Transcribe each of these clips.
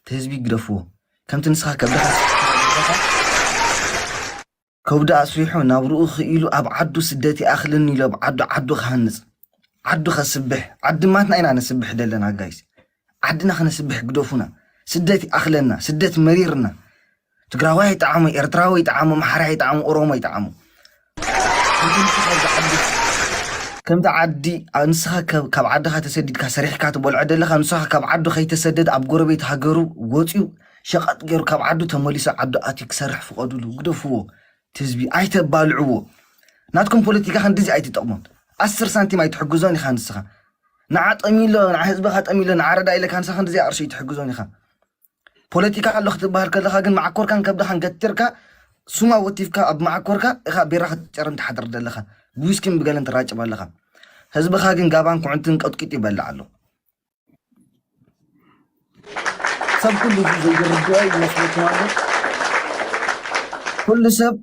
እቲ ህዝቢ ግደፍዎ። ከምቲ ንስኻ ከብድኻ ከብዲ ኣስፊሑ ናብ ርኡ ክኢሉ ኣብ ዓዱ ስደት ይኣኽለኒ ኢሉ ኣብ ዓዱ ዓዱ ክሃንጽ፣ ዓዱ ከስብሕ። ዓዲ ማትና ኢና ነስብሕ ደለና ጋይስ። ዓድና ከነስብሕ ግደፉና። ስደት ይኣኽለና። ስደት መሪርና። ትግራዋይ ይጠዓሞ፣ ኤርትራዊ ይጠዓሞ፣ ኣምሓራይ ይጠዓሞ፣ ኦሮሞ ይጠዓሞ። ከምቲ ንስኻ ኣብዚ ዓዲ ከምቲ ዓዲ ንስኻ ካብ ዓድኻ ተሰዲድካ ሰሪሕካ ትበልዖ ደለኻ፣ ንስኻ ካብ ዓዱ ከይተሰደድ ኣብ ጎረቤት ሃገሩ ወፂኡ ሸቐጥ ገይሩ ካብ ዓዱ ተመሊሱ ዓዱ ኣትዩ ክሰርሕ ፍቐዱሉ። ግደፍዎ። እቲ ህዝቢ ኣይተባልዕዎ። ናትኩም ፖለቲካ ክንድዚ ኣይትጠቕሞን። ኣስር ሳንቲም ኣይትሕግዞን ኢኻ ንስኻ። ንዓ ጠሚሎ ንዓ ህዝብኻ ጠሚሎ ንዓ ረዳ ኢለካ ንስኻ ክንድዚ ኣቕርሺ ኣይትሕግዞን ኢኻ። ፖለቲካ ኣሎ ክትበሃል ከለኻ ግን መዓኮርካን ከብድኻን ገቲርካ ሱማ ወቲፍካ ኣብ መዓኮርካ ኢኻ ቢራ ክትጨርም ትሓድር ዘለኻ፣ ብዊስኪን ብገለን ትራጭብ ኣለኻ። ህዝብኻ ግን ጋባን ኩዕንትን ቀጥቂጡ ይበልዕ ኣሎ። ሰብ ኩሉ እዚ ዘይርድኦ ይመስለኩም ኣሎ። ኩሉ ሰብ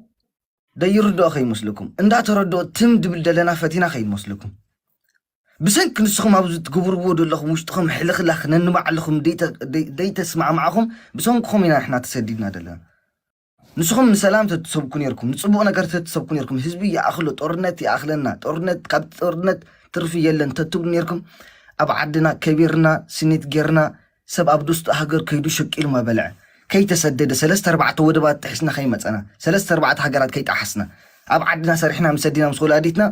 ዘይርድኦ ከይመስለኩም፣ እንዳተረድኦ ትም ድብል ደለና ፈቲና ከይመስለኩም። ብሰንኪ ንስኹም ኣብዚ ትግብርዎ ዘለኹም ውሽጥኹም ሕልኽላኽ ነንባዕልኹም ደይተ- ደይ- ደይተስማዕማዕኹም ብሰንክኹም ኢና ንሕና ተሰዲድና ዘለና። ንስኹም ንሰላም ተትሰብኩ ነርኩም፣ ንጽቡቕ ነገር ተትሰብኩ ነርኩም፣ ህዝቢ ይኣኽሎ፣ ጦርነት ይኣኽለና፣ ጦርነት ካብ ጦርነት ትርፊ የለን ተትብሉ ነርኩም፣ ኣብ ዓድና ከቢርና ስኒት ጌርና ሰብ ኣብ ድስቱ ሃገር ከይዱ ሸቂሉ መበልዐ ከይተሰደደ ሰለስተ ኣርባዕተ ወደባት ጥሒስና ከይመፀና ሰለስተ ኣርባዕተ ሃገራት ከይጠሓስና ኣብ ዓድና ሰሪሕና ምስ ኣዲና ምስ ወላዲትና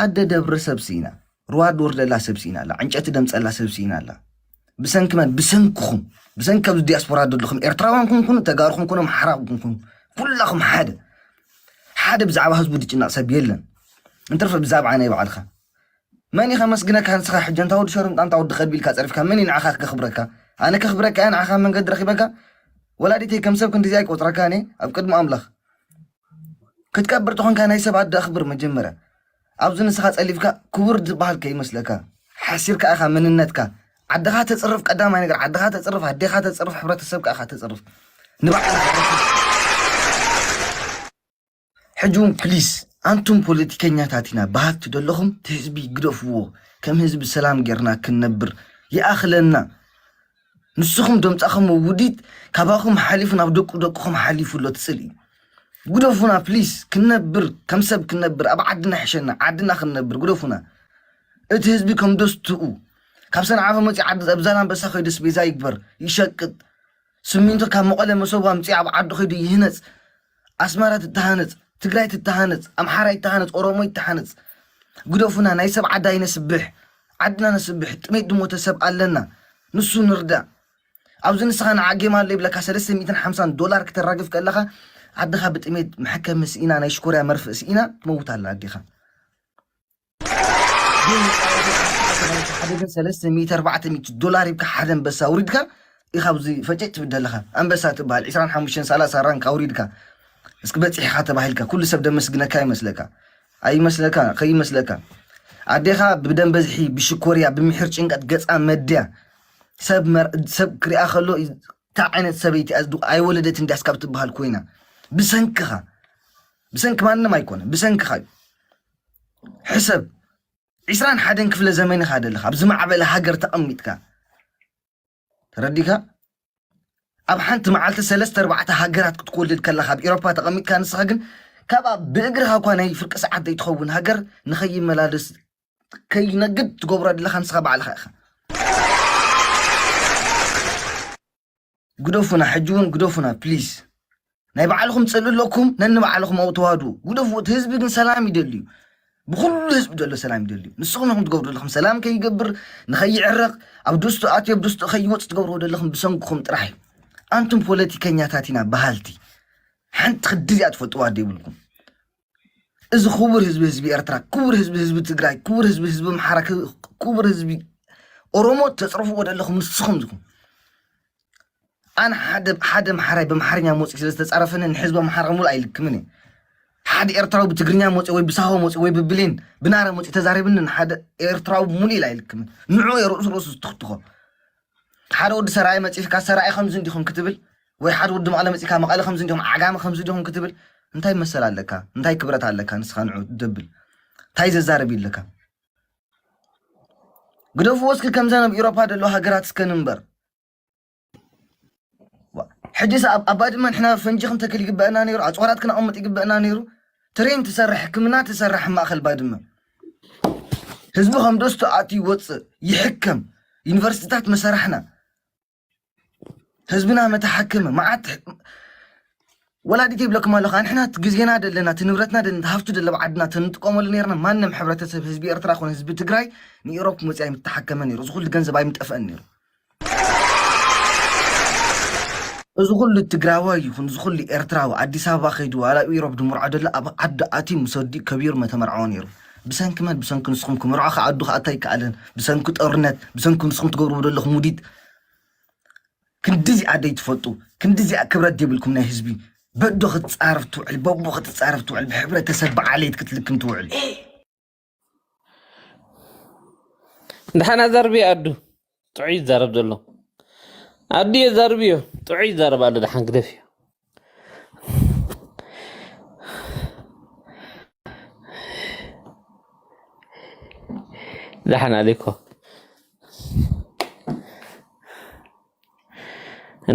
ኣደ ደብረ ሰብ ስኢና ሩዋድ ወርደላ ሰብ ስኢና ኣላ ዕንጨቲ ደምፀላ ሰብ ስኢና ኣላ ብሰንኪ መን ብሰንክኹም ብሰንኪ ኣብዚ ዲያስፖራ ዘለኹም ኤርትራውያን ኩንኩኑ ተጋሩ ኩንኩኑ ኣምሓራ ኩንኩኑ ኩላኹም ሓደ ሓደ ብዛዕባ ህዝቡ ዝጭነቕ ሰብ የለን እንትርፈ ብዛዕባ ናይ ባዕልኻ መን እዩ ከመስግነካ ንስኻ ሕጂ እንታ ወዲ ሸርምጣ እንታ ወዲ ከልቢ ኢልካ ፀሪፍካ መን እዩ ንዓኻ ከኽብረካ ኣነ ከኽብረካ እየ ንዓኻ መንገዲ ረኺበካ ወላዲተይ ከም ሰብ ክንድዚ ኣይቆፅረካ እኔ ኣብ ቅድሚ ኣምላኽ ክትቀብር ተኾንካ ናይ ሰብ ኣደ ኣኽብር መጀመርያ ኣብዚ ንስኻ ፀሊፍካ ክቡር ዝበሃል ከይመስለካ ሓሲርካ ኢኻ መንነትካ ዓድኻ ተፅርፍ ቀዳማይ ነገር ዓድኻ ተፅርፍ ኣዴኻ ተፅርፍ ሕብረተሰብካ ኢኻ ተፅርፍ ንባዕልኻ ሕጂ እውን ፕሊስ ኣንቱም ፖለቲከኛታት ኢና በሃልቲ ዘለኹም እቲ ህዝቢ ግደፍዎ ከም ህዝቢ ሰላም ጌርና ክንነብር ይኣኽለና ንስኹም ደምፃኹም ውዲት ካባኹም ሓሊፉ ናብ ደቁ ደቅኹም ሓሊፉ ኣሎ ትፅልኢ ግደፉና ፕሊስ ክንነብር ከም ሰብ ክንነብር ኣብ ዓድና ይሕሸና ዓድና ክንነብር ግደፉና እቲ ህዝቢ ከም ደስትኡ ካብ ሰንዓፈ መፂ ዓዲ ኣብ ዛላንበሳ ከይዱ ስቤዛ ይግበር ይሸቅጥ ስሚንቶ ካብ መቐለ መሰቡ ኣምፂ ኣብ ዓዱ ከይዱ ይህነፅ ኣስመራ ትተሃነፅ፣ ትግራይ ትተሃነፅ፣ ኣምሓራ ይተሃነፅ፣ ኦሮሞ ይተሃነፅ። ግደፉና ናይ ሰብ ዓዲ ኣይነስብሕ፣ ዓድና ነስብሕ፣ ጥሜት ድሞተ ሰብ ኣለና፣ ንሱ ንርዳእ። ኣብዚ ንስኻ ንዓ ጌም ኣሎ ይብለካ ሰለስተ ሚእትን ሓምሳን ዶላር ክተራግፍ ከለኻ ዓድኻ ብጥሜት መሐከሚ ስኢና ናይ ሽኮርያ መርፍእ ስኢና ትመውት ኣላ ኣዴኻ። ሓደ ግን ሰለስተ ሚእቲ ኣርባዕተ ሚእቲ ዶላር ሂብካ ሓደ ኣንበሳ ኣውሪድካ ኢኻ ኣብዚ ፈጨጭ ትብል ዘለኻ ኣንበሳ ትበሃል ዕስራን ሓሙሽተን ሰላሳ ራንክ ኣውሪድካ እስኪ በፂሕኻ ተባሂልካ ኩሉ ሰብ ደመስግነካ ይመስለካ ኣይመስለካ ከይመስለካ ኣዴኻ ብደም በዝሒ ብሽኮርያ ብምሕር ጭንቀት ገፃ መድያ ሰብ ሰብ ክሪኣ ከሎ እንታይ ዓይነት ሰበይቲ ኣይወለደት እንዲያስ ካብ ትበሃል ኮይና ብሰንክኻ ብሰንኪ ማንም ኣይኮነ ብሰንክኻ እዩ ሕሰብ ዕስራን ሓደን ክፍለ ዘመን ኢኻ ደለኻ ኣብ ዝማዕበለ ሃገር ተቐሚጥካ ተረዲካ ኣብ ሓንቲ መዓልቲ ሰለስተ ኣርባዕተ ሃገራት ክትኮልድ ከለኻ ኣብ ኤሮፓ ተቐሚጥካ ንስኻ ግን ካብ ብእግርኻ እኳ ናይ ፍርቂ ሰዓት ዘይትኸውን ሃገር ንኸይመላለስ ከይነግድ ትገብሮ ኣለኻ ንስኻ ባዕልኻ ኢኻ ግደፉና ሕጂ እውን ግደፉና ፕሊስ ናይ ባዕልኹም ፅልኢ ኣለኩም ነንባዕልኹም ኣብኡ ተዋድኡ ግደፉ እቲ ህዝቢ ግን ሰላም ይደልዩ ብኩሉ ህዝቢ ዘሎ ሰላም ይደልዩ ንስኹም ኢኹም ትገብሩ ዘለኹም ሰላም ከይገብር ንኸይዕረቕ ኣብ ድስቱ ኣትዮ ኣብ ድስቱ ከይወፅ ትገብርዎ ዘለኹም ብሰንክኹም ጥራሕ እዩ ኣንቱም ፖለቲከኛታት ኢና በሃልቲ ሓንቲ ክዲ እዚኣ ትፈልጥዋ ደይብልኩም እዚ ክቡር ህዝቢ ህዝቢ ኤርትራ ክቡር ህዝቢ ህዝቢ ትግራይ ክቡር ህዝቢ ህዝቢ ኣምሓራ ክቡር ህዝቢ ኦሮሞ ተፅርፍዎ ዘለኹም ንስኹም ዝኹም ኣነ ሓደ ሓደ ኣምሓራይ ብኣምሓርኛ መፂኡ ስለ ዝተፃረፈኒ ንሕዝቢ ኣምሓራ ሙሉ ኣይልክምን እየ ሓደ ኤርትራዊ ብትግርኛ መፂኡ ወይ ብሳሆ መፂኡ ወይ ብብሌን ብናረ መፂኡ ተዛሪብኒ ንሓደ ኤርትራዊ ሙሉ ኢል ኣይልክምን ንዑ እየ ርእሱ ርእሱ ዝትኽትኾ ሓደ ወዲ ሰራየ መፂፍካ ሰራየ ከምዚ እንዲኹም ክትብል ወይ ሓደ ወዲ መቐለ መፂካ መቐለ ከምዚ እንዲኹም ዓጋመ ከምዚ እንዲኹም ክትብል እንታይ መሰል ኣለካ እንታይ ክብረት ኣለካ ንስኻ ንዑ ደብል እንታይ ዘዛረብ ኣለካ ግደፍዎ እስኪ ከምዘን ኣብ ኢሮፓ ደለዋ ሃገራት እስከ ንንበር ሕጂ ኣብ ኣብ ባድመ ንሕና ፈንጂ ክንተክል ይግበአና ነይሩ፣ ኣፅዋራት ክነቐምጥ ይግበአና ነይሩ። ትሬን ትሰርሕ፣ ሕክምና ትሰርሕ ማእኸል ባድመ። ህዝቢ ከም ደስቱ ኣትዩ ይወፅእ፣ ይሕከም፣ ዩኒቨርሲቲታት መሰራሕና፣ ህዝብና መተሓከመ። መዓት ወላዲት ይብለኩም ኣለኹ፣ ንሕና እቲ ግዜና ደለና፣ እቲ ንብረትና ደለና፣ እቲ ሃፍቱ ደለ ዓድና ተንጥቀመሉ ነርና። ማንም ሕብረተሰብ ህዝቢ ኤርትራ ኮነ ህዝቢ ትግራይ ንኢሮብ ክመፅእ ኣይምተሓከመ ነይሩ። እዚ ኩሉ ገንዘብ ኣይምጠፍአን ነይሩ። እዚ ኩሉ ትግራዋይ ይኹን እዚ ኩሉ ኤርትራዊ ኣዲስ ኣበባ ከይዱ ዋላ ኢሮብ ድምርዖ ደሎ ኣብ ዓዲ ኣትዩ ምስ ወዲ ከቢሩ መተመርዓዎ ነይሩ። ብሰንኪ መን? ብሰንኪ ንስኹም። ክምርዖ ከዓዱ ከኣታ ይከኣለን። ብሰንኪ ጦርነት፣ ብሰንኪ ንስኹም ትገብርዎ ዘለኹም ውዲት ክንድዚኣ ደይትፈልጡ፣ ክንድዚኣ ክብረት ዘይብልኩም ናይ ህዝቢ። በዶ ክትጻረፍ ትውዕል፣ በቦ ክትጻረፍ ትውዕል፣ ብሕብረተሰብ ብዓሌት ክትልክም ትውዕል። ደሓን ኣዛርብዮ ኣዱ። ጥዑይ ይዛረብ ዘሎ ኣዱ የዛርብዮ። ጥዑይ ይዛረብ ኣሎ። ደሓን ግደፍዮ። ደሓን ኣሌኮ።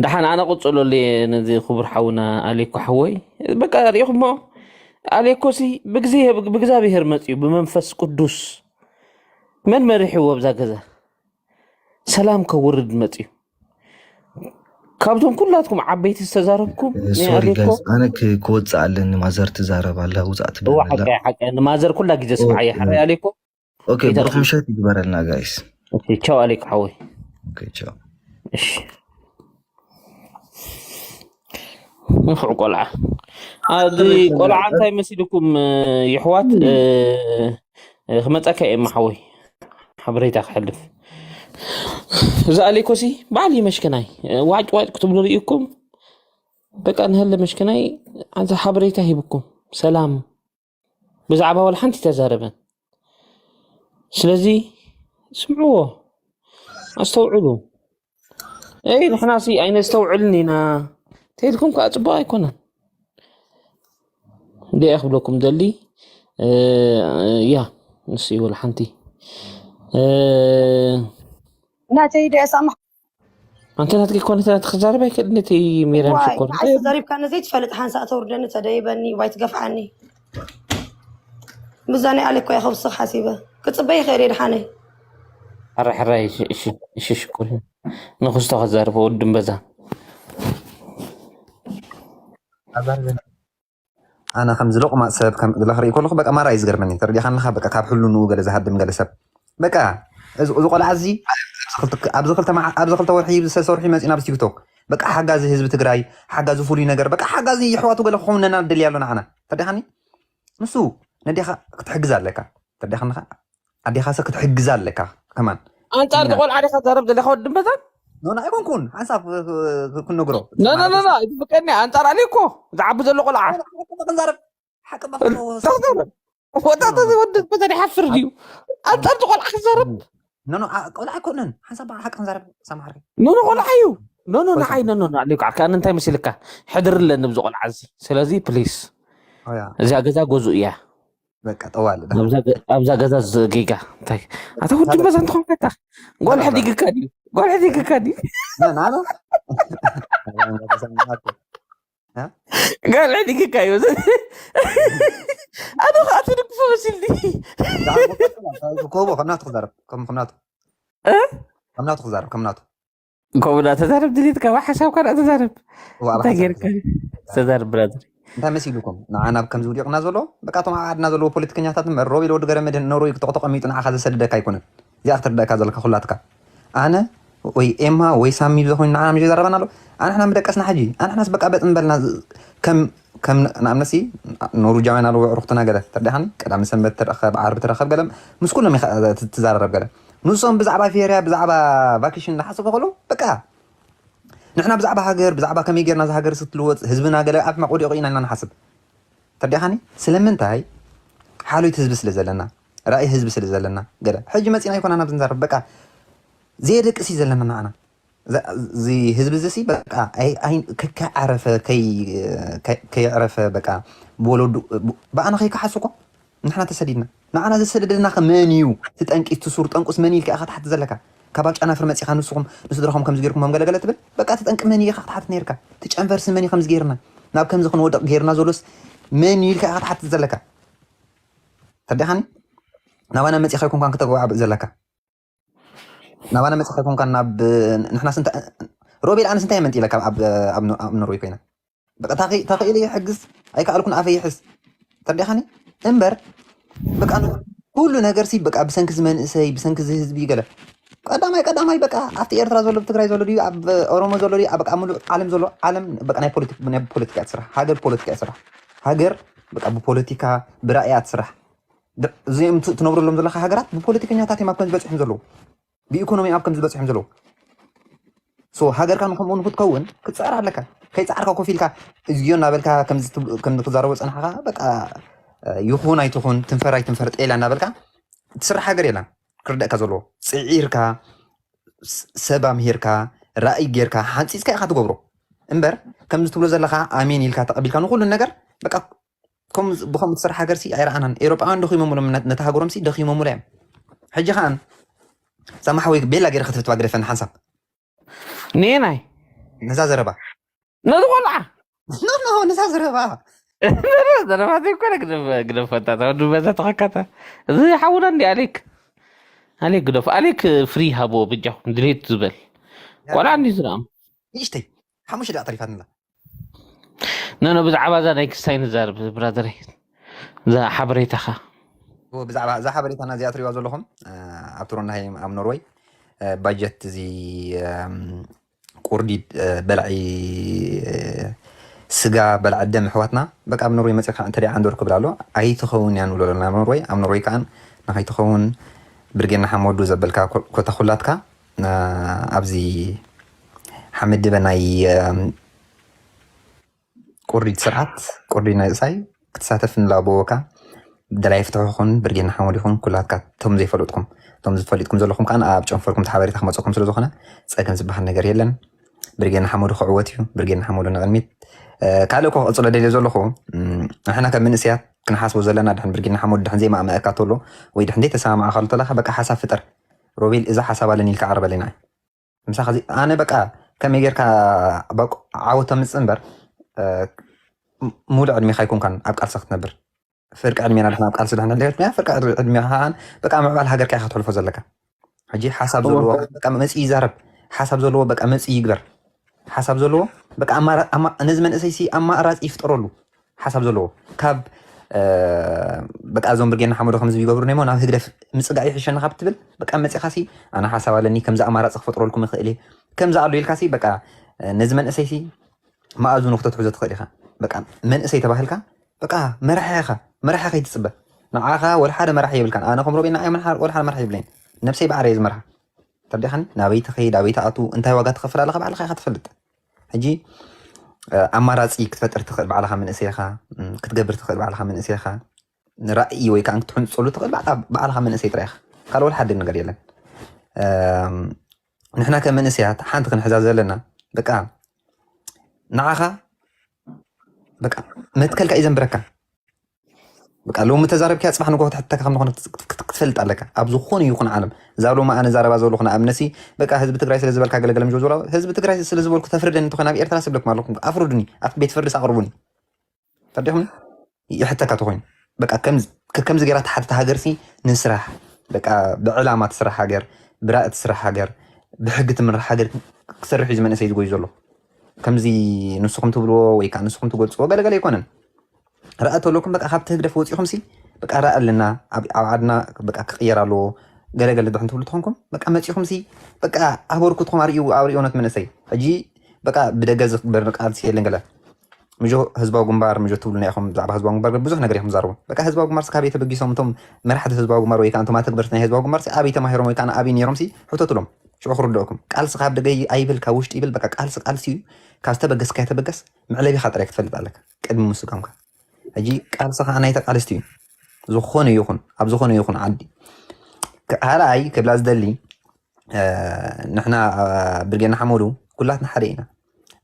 ደሓን ኣነ ቅጽለሉ እየ ነዚ ክቡር ሓውና ኣሌኮ ሓወይ። በቃ ሪኢኹሞ ኣሌኮ ሲ ብግዜ ብእግዚኣብሔር መጽዩ ብመንፈስ ቅዱስ መን መሪሕዎ ኣብዛ ገዛ ሰላም ከውርድ መጽዩ። ካብቶም ኩላትኩም ዓበይቲ ዝተዛረብኩም ናይ ሶሪ ኣሌኮ ጋይስ፣ ኣነ ክ- ክወፅእ ኣለኒ። ማዘር ትዛረብ ኣላ፣ ውፃእ ትብል እዋ ኣላ። ሓቀይ ሓቀይ ንማዘር ኩላ ግዜ ኦ፣ ስምዓያ ኦ፣ ሕራይ ኣሌኮ ኦኬ፣ ይተርፍ ብሩክ ምሸት ይግበረልና ጋይስ። ኦኬ ቻው ኣሌኮ ሓወይ። ኦኬ፣ ቻው። እሺ ንፉዕ ቆልዓ ኣዚ ቆልዓ እንታይ መሲልኩም እ፣ ይሕዋት እ፣ እ፣ ክመፀካ እየ ማሓወይ ሓበሬታ ክሕልፍ። እዚ ኣሌኮሲ ባዕሉ ይመሽከናይ ዋጭ ዋጭ ክትብሉ ርኢኩም በቃ ንሀለ መሽከናይ ኣዚ ሓበሬታ ሂብኩም ሰላም ብዛዕባ ወላ ሓንቲ ተዛረበን። ስለዚ ስምዕዎ ኣስተውዕሉ። እይ ንሕና ሲ ኣይነስተውዕልን ኢና ተይልኩም ከዓ ፅቡቅ ኣይኮነን። እንዲያ ክብለኩም ደሊ እ፣ ያ ንስ ይወል ሓንቲ እ፣ ናተይ ደሳማ ኣንተ ናትኪ ኮነ ናት ክዛረብ ኣይክእል ነቲ ሜርያም ዋይ ሽኮር ንዓይ ተዛሪብካኒ ዘይትፈልጥ ሓንሳእ ተውርደኒ ተደይበኒ ዋይ ትገፍዓኒ። ብዛ ናይ ኣሌኮ እየ ከውስኽ ሓሲበ ክፅበይ ይኽእል እየ ድሓነይ። ሕራይ ሕራይ እሺ እሺ እሺ ሽኮር ንክስቶ ክዛረብ ወዲ እምበዛ ኣዛርበኒ ኣነ ከምዚ ሎቕማፅ ሰብ ከም ዝላ ክርኢ ከለኹ በቃ ማራ እዩ ዝገርመኒ። ተረዲኻንኻ በቃ ካብ ሕልንኡ ገለ ዝሃድም ገለ ሰብ በቃ እዚ እዚ ቆልዓ እዚ ኣብዚ ክልተ መዓ- ኣብዚ ክልተ ወርሒ ዝተሰርሑ መፂና ኣብ ቲክቶክ በቃ ሓጋዚ ህዝቢ ትግራይ ሓጋዚ ፍሉይ ነገር በቃ ሓጋዚ የሕዋቱ ገለ ክኾንና ንደሊ ኣሎ ንዓና ተረዲኻኒ። ንሱ ነዴኻ ክትሕግዝ ኣለካ ተረዲኻንኻ ኣዴኻ ሰብ ክትሕግዝ ኣለካ ከማን ኣንጻር ቆልዓ ዲኻ ዘረብ ዘለካ ወዲ እምበዛ ኖና ኣይኮንኩን ሓንሳብ ክነግሮ ኖኖኖኖ ኣይትፍቀኒ ኣንጻር ኣሊ እኮ ዝዓቢ ዘሎ ቆልዓ ክንዛረብ ሓቂ ወጣት ወዲ በዛ ይሓፍር ድዩ ኣንጻር ቆልዓ ክዛረብ ኖኖ ቆልዓ ኣይኮነን ሓንሳብ ሓቂ ክንዛረብ ሰማሪ ኖኖ ቆልዓ እዩ ኖኖ ንዓይ ኖኖ ኣሊ ዓርካ ኣነ እንታይ መሲልካ ሕድር ኣለኒ ብዚ ቆልዓ እዚ ስለዚ ፕሊስ እዚኣ ገዛ ገዙ እያ በቃ ጠዋል ኣብዛ ገዛ ዝጌጋ እንታይ ኣታ ወዲ በዛ እንትኾንካታ ጓል ሕዲግካ ድዩ ጓል ሕዲግካ ድዩ ናና ጋል ዕዲግካ እዩ ኣነ ከዓ ትድግፎ መሲልኒ ኮቦ ከምናቱ ክዛረብ ከም- ከምናቱ ከምናቱ ክዛረብ ከምናቱ ከምኡ ዳ ተዛረብ ድሌትካ ዋ ሓሳብካ ዳ ተዛረብ እዋ ኣብ እንታይ ሓሳብ ጌርካ ተዛረብ ብራዘር እንታይ መሲልኩም ንዓና ኣብ ከምዚ ውዲቕና ዘሎ በቃ እቶም ኣብ ዓድና ዘለዎ ፖለቲከኛታት እምበር ሮቤል ወዲ ገረመድህን ነሮይ ተቐሚጡ ንዓኻ ዘሰደደካ ኣይኮነን እዚኣ ክትርዳእካ ዘለካ ኩላትካ ኣነ ወይ ኤማ ወይ ሳሚ ብዘኮይኑ ንዓና ምሽ ዘረበና ኣሎ ኣንሕና ምደቀስና ሕጂ ኣንሕናስ በቃ በጥ ምበልና ከም ከም ንኣብነሲ ኖርጃውያን ኣለዉ ዕሩክትና ገለ ተርዲኻኒ ቀዳሚ ሰንበት ተረኸብ ዓርቢ ተረኸብ ገለ ምስ ኩሎም ኢኻ ትዛራረብ ገለ ንሶም ብዛዕባ ፌርያ ብዛዕባ ቫኬሽን እናሓሰቡ ከሎ በቃ ንሕና ብዛዕባ ሃገር ብዛዕባ ከመይ ጌርና እዚ ሃገር ስትልወጥ ህዝብና ገለ ኣብ ሕማቕ ወዲቑ ኢና ኢና ንሓስብ ተርዲኻኒ ስለምንታይ ሓልዮት ህዝቢ ስለ ዘለና ራእይ ህዝቢ ስለ ዘለና ገለ ሕጂ መፂና ኣይኮና ናብ ዝንዛረብ በቃ ዘየደቅስ እዩ ዘለና ንዓና እዚ ህዝቢ እዚ ሲ በቃ ከይዓረፈ ከይዕረፈ በቃ ብወለዱ ብኣና ከይከሓሱ እኮ ንሕና ተሰዲድና ንዓና ዘሰደደና ከ መን እዩ ትጠንቂ ትሱር ጠንቁስ መን ኢልካ ኢኻ ትሓቲ ዘለካ ካብ ኣብ ጨናፍር መፂኻ ንስኹም ንስድራኹም ከምዚ ጌርኩሞም ገለገለ ትብል? በቃ እቲ ጠንቂ መን እዩ ኢኻ ክትሓትት ነይርካ? እቲ ጨንፈርሲ መን እዩ ከምዚ ጌርና ናብ ከምዚ ክንወድቕ ጌርና ዘሎስ መን እዩ ኢልካ ኢኻ ክትሓትት ዘለካ? ተረዲኻኒ? ናባና መፂኻ ኣይኮንካን ክተጓባብእ ዘለካ። ናባና መፂኻ ኣይኮንካን ናብ ንሕና ስንታ ሮቤል ኣነ ስንታይ መንጢለካ ኣብ ኣብ ኣብ ኖርወይ ኮይና በቃ ታኺ- ተኽኢለ ይሕግዝ ኣይከኣልኩን ኣፈ ይሕዝ ተረዲኻኒ እምበር በቃ ን- ኩሉ ነገር ሲ በቃ ብሰንኪ እዚ መንእሰይ ብሰንኪ እዚ ህዝቢ ገለ ቀዳማይ ቀዳማይ በቃ ኣብቲ ኤርትራ ዘሎ ብትግራይ ዘሎ ድዩ ኣብ ኦሮሞ ዘሎ ድዩ ኣብ በቃ ሙሉእ ዓለም ዘሎ ዓለም በቃ ናይ ፖለቲክ ናይ ፖለቲካ እያ ትስራሕ ሃገር ፖለቲካ እያ ትስራሕ ሃገር በቃ ብፖለቲካ ብራእያ ትስራሕ ድ- እዚኦም ት- ትነብረሎም ዘለካ ሃገራት ብፖለቲከኛታት እዮም ኣብ ከም ዝበፅሖም ዘለዉ ብኢኮኖሚ ኣብ ከም ዝበፅሖም ዘለዉ ሶ ሃገርካ ንከምኡ ንክትከውን ክትፅዕር ኣለካ ከይፃዕርካ ኮፍ ኢልካ እዝዮ እናበልካ ከምዚ ትብ- ከም ክዛረቦ ፀናሕካ በቃ ይኹን ኣይትኹን ትንፈር ኣይትንፈር ጤላ እናበልካ ትስራሕ ሃገር የላን ክርደእካ ዘለዎ ፅዒርካ ስ- ሰብ ኣምሂርካ ራእይ ጌርካ ሓንፂፅካ ኢካ ትገብሮ እምበር ከምዚ ትብሎ ዘለካ ኣሜን ኢልካ ተቐቢልካ ንኩሉ ነገር በቃ ከም ብከምኡ ትሰርሕ ሃገር ሲ ኣይረኣናን ኤሮጳውያን ደኺሞምሎም ነቲ ሃገሮም ሲ ደኺሞምላ እዮም ሕጂ ከኣን ሳማ ሓወይ ቤላ ገይረ ክትፍትዋ ግደፈኒ ሓንሳብ ኔናይ ነዛ ዘረባ ነዚ ቆልዓ ኖ ኖ ነዛ ዘረባ ዘረባ ዘይኮነ ግደፈታ ተወዱ በዛ ተኸካታ እዚ ሓውና እንዲ ኣሌክ ኣሌክ ግደፉ ኣሌክ ፍሪ ሃቦ ብጃኹም ድሌት ዝበል ቆልዓ እንዲ ዝረኣም ንእሽተይ ሓሙሽተ ደኣ ተሪፋትንላ ኖ ኖ ብዛዕባ እዛ ናይ ክስታይ ንዛርብ ብራደረይ እዛ ሓበሬታኻ ብዛዕባ እዛ ሓበሬታና እዚኣ ትሪዋ ዘለኹም ኣብ ቶሮንሃይም ኣብ ኖርወይ ባጀት እዚ ቁርዲ በላዒ ስጋ በላዕ ደም ኣሕዋትና በቃ ኣብ ኖርወይ መፂኻ እንተ ደኣ ኣንዶር ክብል ኣሎ ኣይትኸውን እያ ንብሎ ዘለና ኣብ ኖርወይ ኣብ ኖርወይ ከዓ ንኸይትኸውን ብርጌና ሓመዱ ዘበልካ ኮታ ኩላትካ ኣብዚ ሓመድ ድበ ናይ ቁርዲድ ስርዓት ቁርዲድ ናይ እሳይ ክትሳተፍ ንላበወካ ደላይ ፍትሑ ይኹን ብርጌድ ንሓመዱ ይኹን ኩላትካ እቶም ዘይፈለጥኩም እቶም ዝፈሊጥኩም ዘለኹም ከዓ ኣብ ጨንፈርኩም ተሓበሬታ ክመፀኩም ስለ ዝኾነ ፀገም ዝበሃል ነገር የለን ብርጌድ ንሓመዱ ክዕወት እዩ ብርጌድ ንሓመዱ ንቕድሚት ካልእ እኮ ክቕፅሎ ደልዮ ዘለኹ ንሕና ከም መንእሰያት ክንሓስቦ ዘለና ድሕን ብርጌድ ንሓመዱ ድሕን ዘይማእመአካ ተሎ ወይ ድሕን ዘይተሰማማዕካሉ ተለካ በቃ ሓሳብ ፍጠር ሮቤል እዛ ሓሳብ ኣለኒ ኢልካ ኣቕርበለና ምሳኻ ኣነ በቃ ከመይ ጌርካ ዓወት ተምፅእ እምበር ሙሉእ ዕድሜኻ ኣይኮንካን ኣብ ቃልሲ ክትነብር ፍርቂ ዕድሜና ድሕና ኣብ ቃልሲ ድሕና ድሕና ፍርቂ ዕድሜኻ ከዓን በቃ ምዕባል ሃገርካ ኢኻ ትሕልፎ ዘለካ ሕጂ ሓሳብ ዘለዎ በቃ መፂ ይዛረብ ሓሳብ ዘለዎ በቃ መፂ ይግበር ሓሳብ ዘለዎ በቃ ነዚ መንእሰይ ሲ ኣማራፂ ይፍጠረሉ ሓሳብ ዘለዎ ካብ በቃ እዞም ብርጌና ሓመዶ ከምዚ ይገብሩ ነሞ ናብ ህግደፍ ምፅጋዕ ይሕሸኒ ካብ ትብል በቃ መፂኻ ሲ ኣነ ሓሳብ ኣለኒ ከምዚ ኣማራፂ ክፈጥረልኩም ይኽእል እየ ከምዚ ኣሎ ኢልካ ሲ በቃ ነዚ መንእሰይ ሲ መኣዝኑ ክተትሕዞ ትኽእል ኢኻ በቃ መንእሰይ ተባሂልካ በቃ መራሒ ኢኻ መራሒ ከይትፅበ ንዓኻ ወላ ሓደ መራሒ የብልካን ኣነ ከም ሮቤና ኣይ ወላ ሓደ መራሒ የብለይን ነብሰይ ባዕረ እየ ዝመርሓ ተርዲኻኒ ናበይ ትኸይድ ኣበይ ትኣቱ እንታይ ዋጋ ትኸፍል ኣለኻ ባዕልኻ ኢኻ ትፈልጥ ሕጂ ኣማራፂ ክትፈጥር ትኽእል ባዕልኻ መንእሰይኻ ክትገብር ትኽእል ባዕልኻ መንእሰይኻ ንራእይ ወይ ከዓ ክትሕንፀሉ ትኽእል ባዕልኻ መንእሰይ ጥራይ ኢኻ ካልእ ወላ ሓደ ነገር የለን ንሕና ከም መንእሰያት ሓንቲ ክንሕዛ ዘለና በቃ ንዓኻ በቃ መትከልካ እዩ ዘንብረካ በቃ ሎሚ ተዛረብኪያ ፅባሕ ንጎ ክትሕተካ ከም ዝኾነ ክትፈልጥ ኣለካ ኣብ ዝኾነ ይኹን ዓለም እዛ ሎሚ ኣነ ዛረባ ዘለኹ ንኣብነሲ በቃ ህዝቢ ትግራይ ስለ ዝበልካ ገለገለ ምሽ ዝብላ ህዝቢ ትግራይ ስለ ዝበልኩ ተፍርደኒ እንተኾይና ኣብ ኤርትራ ስብለኩም ኣለኩም ኣፍርዱኒ ኣብቲ ቤት ፍርድስ ኣቕርቡኒ ተረዲኹም ይሕተካ ተኾይኑ በቃ ከምዚ ገይራ ትሓትት ሃገርሲ ንስራሕ በቃ ብዕላማ ትስራሕ ሃገር ብራእይ ትስራሕ ሃገር ብሕጊ ትምራሕ ሃገር ክሰርሕ እዩ መንእሰይ ዝጎዩ ዘሎ ከምዚ ንስኹም ትብልዎ ወይ ከዓ ንስኹም ትገልፅዎ ገለገለ ኣይኮነን ራእይ ተለኩም በቃ ካብቲ ህግደፍ ወፂኹም ሲ በቃ ራእይ ኣለና ኣብ ዓድና በቃ ክቅየር ኣለዎ ገለገለ ድሕን ትብሉ ተኾንኩም በቃ መፂኹም ሲ በቃ ኣበርኩትኩም ኣርእዩ ኣርእዮነት መንእሰይ ሕጂ በቃ ብደገ ዝግበር ቃልሲ የለን ገለ ምጆ ህዝባዊ ግንባር ምጆ ትብሉና ኢኹም ብዛዕባ ህዝባዊ ግንባር ብዙሕ ነገር ኢኹም ዛርቡ በቃ ህዝባዊ ግንባር ስካበይ ተበጊሶም እቶም መራሕቲ ህዝባዊ ግንባር ወይ ከዓ እቶም ኣተግበርቲ ናይ ህዝባዊ ግንባር ኣበይ ተማሂሮም ወይ ከዓ ኣበይ ነይሮም ሲ ሕተቱሎም ሽዑ ክርድእኩም ቃልሲ ካብ ደገ ኣይብል ካብ ውሽጢ ይብል በቃ ቃልሲ ቃልሲ እዩ ካብ ዝተበገስካ የተበገስ መዕለቢኻ ጥራይ ክትፈልጥ ኣለካ ቅድሚ ምስጋምካ ሕጂ ቃልሲ ከዓ ናይ ተቃለስቲ እዩ ዝኾነ ይኹን ኣብ ዝኾነ ይኹን ዓዲ ካልኣይ ክብላ ዝደሊ ንሕና ብርጌና ሓመዱ ኩላትና ሓደ ኢና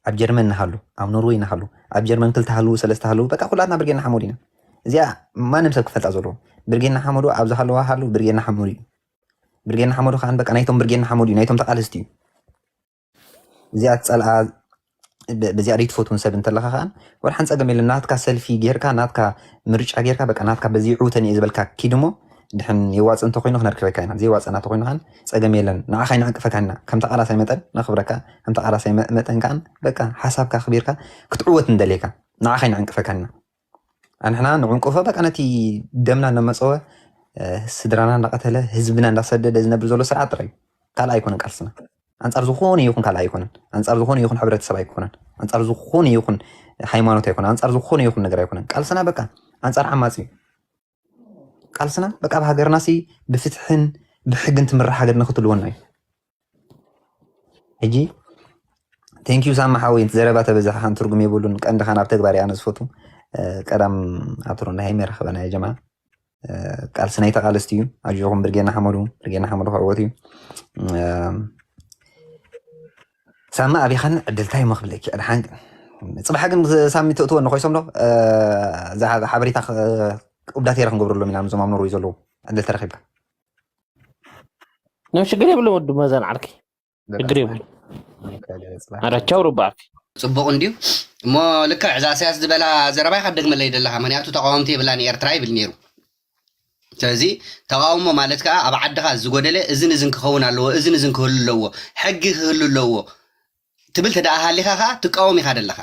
ኣብ ጀርመን ንሃሉ ኣብ ኖርወይ ንሃሉ ኣብ ጀርመን ክልተ ሃሉ ሰለስተ ሃሉ በቃ ኩላትና ብርጌና ሓመዱ ኢና እዚኣ ማንም ሰብ ክፈልጣ ዘለዎ ብርጌና ሓመዱ ኣብ ዝሃለዋ ሃሉ ብርጌና ሓመዱ እዩ ብርጌድ ንሓመዱ ከዓን በቃ ናይቶም ብርጌድ ንሓመዱ እዩ፣ ናይቶም ተቓለስቲ እዩ። እዚኣ ትጸልኣ፣ ብ- ብዚኣ ደይትፈትውን ሰብ እንተለኻ ከዓን ወላ ሓንቲ ጸገም የለን። ናትካ ሰልፊ ጌርካ፣ ናትካ ምርጫ ጌርካ፣ በቃ ናትካ በዚ ይዕውተን እየ ዝበልካ ኪድ እሞ ድሕን የዋጽእ እንተኮይኑ ክነርክበካ ኢና። ዘይዋጽእ እናተኮይኑ ከዓን ጸገም የለን። ንዓኻ ይንዕንቅፈካ ኢና። ከም ተቓላሳይ መጠን ነኽብረካ፣ ከም ተቓላሳይ መ- መጠን ከዓን በቃ ሓሳብካ ኣኽቢርካ ክትዕወት እንደልየካ ንዓኻ ይንዕንቅፈካ ኢና። ኣንሕና ንዕንቅፎ በቃ ነቲ ደምና እናመጸወ፣ እ፣ ስድራና እንዳቐተለ፣ ህዝብና እንዳሰደደ ዝነብር ዘሎ ስርዓት ጥራይ እዩ። ካልእ ኣይኮነን ቃልስና። ኣንጻር ዝኾነ ይኹን ካልእ ኣይኮነን። ኣንጻር ዝኾነ ይኹን ሕብረተሰብ ኣይኮነን። ኣንጻር ዝኾነ ይኹን ሃይማኖት ኣይኮነን። ኣንጻር ዝኾነ ይኹን ነገር ኣይኮነን። ቃልስና በቃ ኣንጻር ዓማጺ እዩ። ቃልስና በቃ ኣብ ሃገርና ሲ ብፍትሕን ብሕግን ትምራሕ ሃገር ንኽትልወና እዩ። ሕጂ ቴንኪዩ ሳማ ሓወይ፣ ዘረባ ተበዛሓ ከዓን ትርጉም የብሉን። ቀንድኻ ናብ ተግባር እየ ኣነ ዝፈቱ። እ፣ ቀዳም ኣትሮ ናይ ሃይሜ ረኸበና ያ ጀማ። እ፣ ቃልሲ ናይ ተቓለስቲ እዩ። ኣጆኹም ብርጌና ሓመዱ፣ ብርጌና ሓመዱ ከዕወት እዩ። እ፣ ሳማ ኣቢኻን ዕድልታይ እሞ ክብለኪ፣ ኣድሓን ግን። ጽባሕ ግን ሳሚ ትእትወኒ ኮይሶም ዶ? እ፣ እዛ ሓ-፣ ሓበሬታ ክ-፣ ኡብዳት የረ ክንገብረሎም ኢና፣ ንዞም ኣብ ኖርወይ ዘለዉ ዕድል ተረኺብካ። ኖ፣ ሽግር የብሉን ወዲ መዛን ዓርኪ። ሽግር የብሉን። ኣረ ቻው ሩባ ዓርኪ። ጽቡቕ እንድዩ። እሞ ልክዕ እዛ ኢሳያስ ዝበላ ዘረባ ኢኻ ትደግመለይ ዘለኻ። ምኽንያቱ ተቓወምቲ የብላን ኤርትራ ይብል ነይሩ። ስለዚ ተቓውሞ ማለት ከኣ ኣብ ዓድኻ ዝጎደለ እዝን እዝን ክኸውን ኣለዎ፣ እዝን እዝን ክህሉ ኣለዎ፣ ሕጊ ክህሉ ኣለዎ ትብል ተደኣ ሃሊኻ ከኣ ትቃወም ኢኻ ዘለኻ።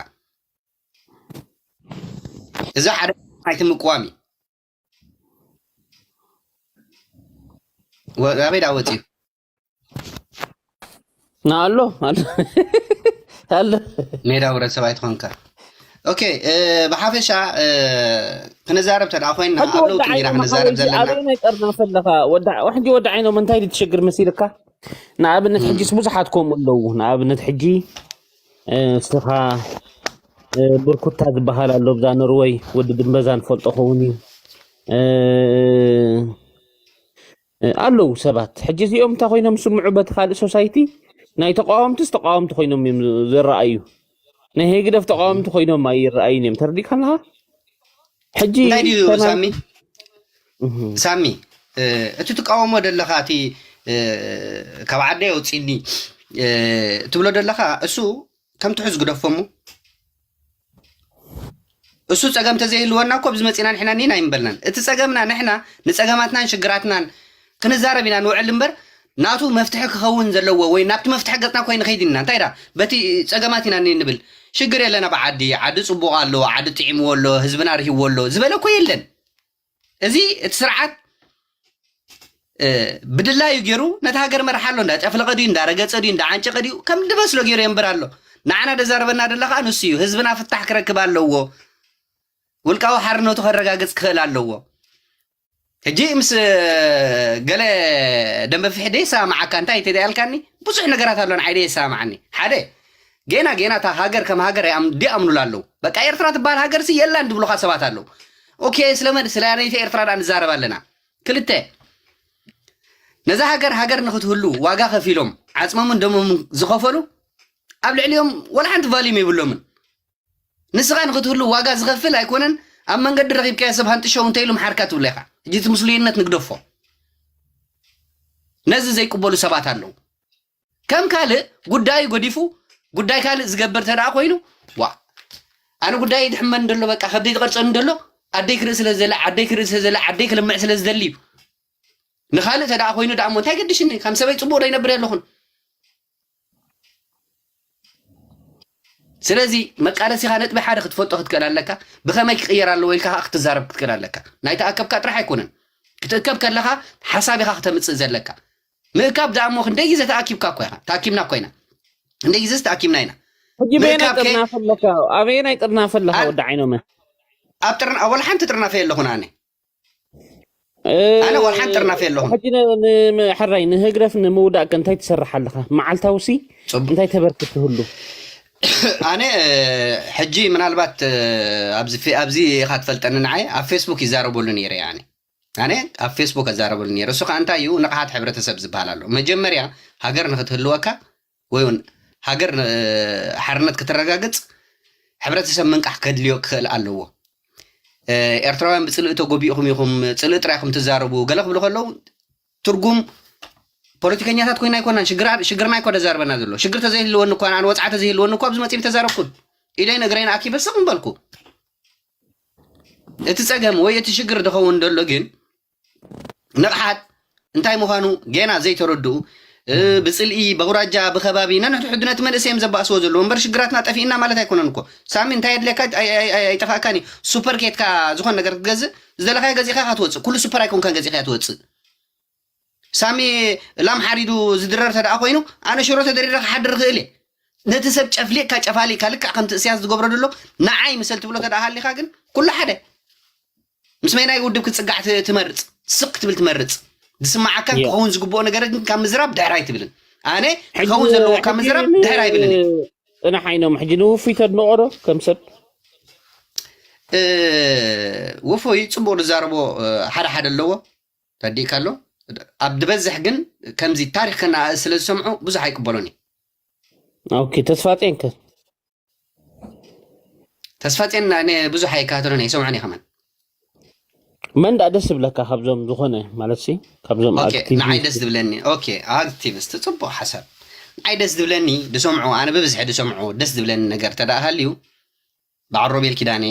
እዚ ሓደ ናይቲ ምቅዋም እዩ። ወ-፣ ኣበይ ደኣ ወፂኡ? ና ኣሎ ኣሎ ኣሎ። ሜዳ ውረድ ሰብኣይ ትኾንካ። ኦኬ፣ እ፣ ብሓፈሻ፣ እ፣ ክንዛረብ ተደኣ ኮይንና ሕጂ ኣብ ወዲ ለውጢ ኢና ዓይኖም ክንዛረብ ሓወይሲ ዘለና። ኣበየናይ ጠርናፈ ኣለኻ? ወዲ ዓ-፣ ሕጂ ወዲ ዓይኖም እንታይ ድትሸግር መሲልካ? ንኣብነት እም። ሕጂስ ብዙሓት ከምኡ ኣለዉ። ንኣብነት ሕጂ፣ እ፣ እስኻ፣ እ፣ ብርኩታ ዝበሃል ኣሎ ብዛ ኖርወይ፣ ወዲ ድንበዛ ንፈልጦ ኸውን እዩ። እ፣ እ፣ ኣለዉ ሰባት። ሕጂ እዚኦም እንታይ ኮይኖም ዝስምዑ በቲ ካልእ ሶሳይቲ? ናይ ተቃወምትስ ተቃወምቲ ኮይኖም እዮም ዝረኣዩ። ናይ ህግደፍ ተቃወምቲ ኮይኖም ኣይረኣዩን እዮም። ተረዲእካ ኣለኻ? ሕጂ እንታይ ድዩ ተና-፣ ሳሚ? እህ። ሳሚ፣ እ፣ እቲ ትቃወሞ ዘለኻ፣ እቲ፣ እ፣ ካብ ዓደይ ኣውፅእኒ፣ እ፣ ትብሎ ዘለኻ፣ እሱ ከም ትሑዝ ግደፎ እሞ። እሱ ጸገም ተዘይህልወና እኮ ኣብዚ መጺና ንሕና ኒን ኣይምበልናን። እቲ ጸገምና ንሕና ንጸገማትናን ሽግራትናን ክንዛረብ ኢና ንውዕል እምበር፣ ናቱ መፍትሒ ክኸውን ዘለዎ ወይ ናብቲ መፍትሒ ገጽና እኮ ኣይንኸይድን ኢና። እንታይ ደኣ በቲ ጸገማት ኢና ኒን ንብል። ሽግር የለን፣ ኣብ ዓዲ፣ ዓዲ ጽቡቕ ኣሎ፣ ዓዲ ጥዒምዎ ኣሎ፣ ህዝብና ርሂዎ ኣሎ ዝበለ እኮ የለን። እዚ እቲ ስርዓት፣ እ፣ ብድላዩ ገይሩ ነታ ሃገር መርሓ ኣሎ። እንዳጨፍለቐ ድዩ፣ እንዳረገጸ ድዩ፣ እንዳዓንጨቐ ድዩ፣ ከም ድመስሎ ገይሩ የንብር ኣሎ። ንዓና ደዛረበና ደሎ ከኣ ንሱ እዩ። ህዝብና ፍታሕ ክረክብ ኣለዎ። ውልቃዊ ሓርነቱ ከረጋግጽ ክኽእል ኣለዎ። ሕጂ ምስ፣ እ፣ ገለ ደንበ ፍሕደ ይሰማማዓካ፣ እንታይ ተደኣልካኒ? ብዙሕ ነገራት ኣሎ ንዓይ ደየሰማማዓኒ። ሓደ፣ ጌና ጌና እታ ሃገር ከም ሃገር ኣይኣም-፣ ድኣምኑላ ኣለዉ። በቃ ኤርትራ ትበሃል ሃገር ሲ የላን ድብሉኻ ሰባት ኣለዉ። ኦኬ፣ ስለመን-፣ ስለ ኣነይቲ ኤርትራ ደኣ ንዛረብ ኣለና። ክልተ፣ ነዛ ሃገር ሃገር ንኽትህሉ ዋጋ ከፊሎም ዓጽሞምን ደሞምን ዝኸፈሉ ኣብ ልዕሊኦም ወላ ሓንቲ ቫልዩም የብሎምን። ንስኻ ንኽትህሉ ዋጋ ዝኸፍል ኣይኮነን፣ ኣብ መንገዲ ረኺብካዮ ሰብ ሃንጥሸው እንተ ኢሉ ምሓርካ ትብሎ ኢኻ። ሕጂ እቲ ምስሉይነት ንግደፎ። ነዚ ዘይቅበሉ ሰባት ኣለዉ። ከም ካልእ ጉዳዩ ገዲፉ ጉዳይ ካልእ ዝገብር ተደኣ ኮይኑ፣ ዋ፣ ኣነ ጉዳይ ድሕመን ደሎ፣ በቃ ከብደይ ዝቐርጸኒ ደሎ፣ ኣደይ ክርኢ ስለ ዝደሊ፣ ዓደይ ክርኢ ስለ ዝደሊ፣ ዓደይ ክልምዕ ስለ ዝደሊ እዩ። ንኻልእ ተደኣ ኮይኑ ደኣ እሞ እንታይ ገድሽኒ? ከም ሰበይ ጽቡቕ ዶ ይነብር ኣለኹን? ስለዚ መቃለሲኻ ነጥቢ ሓደ ክትፈልጦ ክትክእል ኣለካ። ብኸመይ ክቕየር ኣለዎ ኢልካ ከኣ ክትዛረብ ክትክእል ኣለካ። ናይ ተኣከብካ ጥራሕ ኣይኮነን። ክትእከብ ከለኻ ሓሳብ ኢኻ ክተምጽእ ዘለካ። ምእካብ ደኣ እሞ ክንደይ ግዜ ተኣኪብካ እኮ ኢኻ። ተኣኪብና እኮ ኢና። ክንደይ ግዜስ ተኣኪብና ኢና። ሕጂ በየናይ ምእካብ ከ-፣ ጥርናፈ ኣለካ? ኣበየናይ ጥርናፈ ኣለኻ ኣብ-፣ ወዲ ዓይኖመ? ኣብ ጥርና-፣ ኣብ ወላ ሓንቲ ጥርናፈ የለኹን ኣነ። እ፣ ኣነ ወላ ሓንቲ ጥርናፈ የለኹን። ሕጂ ን-፣ ን-፣ ሕራይ ንህግደፍ ንምውዳእ ከ እንታይ ትሰርሕ ኣለኻ? መዓልታዊ ሲ ጽቡቅ። እንታይ ተበርክት ትህሉ? ኣነ፣ እ፣ ሕጂ ምናልባት፣ እ፣ ኣብዚ ፌ-፣ ኣብዚ ኢኻ ትፈልጠኒ ንዓይ፣ ኣብ ፌስቡክ ይዛረበሉ ነይረ እየ ኣነ። ኣነ ኣብ ፌስቡክ እዛረበሉ ነይረ። እሱ ከኣ እንታይ እዩ? ንቕሓት ሕብረተሰብ ዝበሃል ኣሎ። መጀመርያ ሃገር ንኽትህልወካ ወይ እውን ሃገር ን-፣ ሓርነት ክትረጋግጽ ሕብረተሰብ ምንቃሕ ከድልዮ ክኽእል ኣለዎ። እ፣ ኤርትራውያን ብጽልኢ ተጎቢእኹም ኢኹም፣ ጽልኢ ጥራይ ኢኹም ትዛረቡ፣ ገለ ክብሉ ከለዉ ትርጉም ፖለቲከኛታት ኮይና ኣይኮናን ሽግራ- ሽግርና ኣይኮ ዘዛርበና ዘሎ። ሽግር ተዘይህልወኒ እኳ፣ ኣነ ወፅዓ ተዘይህልወኒ እኳ ኣብዚ መፂእ ተዛረብኩን ኢደይ እግረይን ኣኪበ ስቕ ምበልኩ። እቲ ፀገም ወይ እቲ ሽግር ዝኸውን ዘሎ ግን ንቕሓት እንታይ ምዃኑ ጌና ዘይተረድኡ፣ ብፅልኢ፣ በጉራጃ፣ ብኸባቢ ነንሕድሕዱ ነቲ መንእሰይ እዮም ዘባእስዎ ዘለዉ እምበር ሽግራትና ጠፊእና ማለት ኣይኮነን እኮ። ሳሚ እንታይ የድልየካ ኣይጠፋእካን እዩ። ሱፐር ኬትካ ዝኾን ነገር ክትገዝእ ዝደለኻዮ ገዚእካ ኢኻ ትወፅእ። ኩሉ ሱፐር ኣይኮንካን ገዚእካ ትወፅእ። ሳሚ ላም ሓሪዱ ዝድረር ተደኣ ኮይኑ ኣነ ሽሮ ተደሪረ ክሓድር ክእል እየ። ነቲ ሰብ ጨፍሊቕካ ጨፋሊቕካ ልክዕ ከምቲ እስያስ ዝገብሮ ዘሎ ንዓይ ምሰል ትብሎ ተደኣ ሃሊኻ ግን ኩሉ ሓደ ምስ መይናይ ውድብ ክትጽጋዕ ት- ትመርጽ ስቕ ክትብል ትመርጽ ዝስማዓካን ያ። ክኸውን ዝግብኦ ነገር ግን ካብ ምዝራብ ድሕር ኣይትብልን። ኣነ ሕጂ ክኸውን ዘለዎ ካብ ሕጂ ምዝራብ ን- ድሕር ኣይብልን እየ። ጽናሕ ኣይኖም ሕጂ ንውፉይ ተድንቖ ዶ ከም ሰብ? እ፣ ውፉይ ጽቡቕ ዝዛረቦ እ፣ ሓደ ሓደ ኣለዎ ተዲእካ ኣሎ። ኣብ ዝበዝሕ ግን ከምዚ ታሪኽ ከነኣእስ ስለ ዝሰምዑ ብዙሕ ኣይቅበሎን እዩ። ኦኬ ተስፋ ጤንከ ተስፋ ጤና እኔ ብዙሕ ኣይካተሎን ኣይሰምዖን እየ ከማን። መን ዳ ደስ ዝብለካ ካብዞም ዝኾነ ማለት ሲ ካብዞም ኦኬ ንዓይ ደስ ዝብለኒ ኦኬ ኣክቲቪስት ጽቡቕ ሓሳብ ንዓይ ደስ ዝብለኒ ድሰምዑ ኣነ ብብዝሒ ድሰምዑ ደስ ዝብለኒ ነገር ተደኣ ሃልዩ በዓል ሮቤል ኪዳነ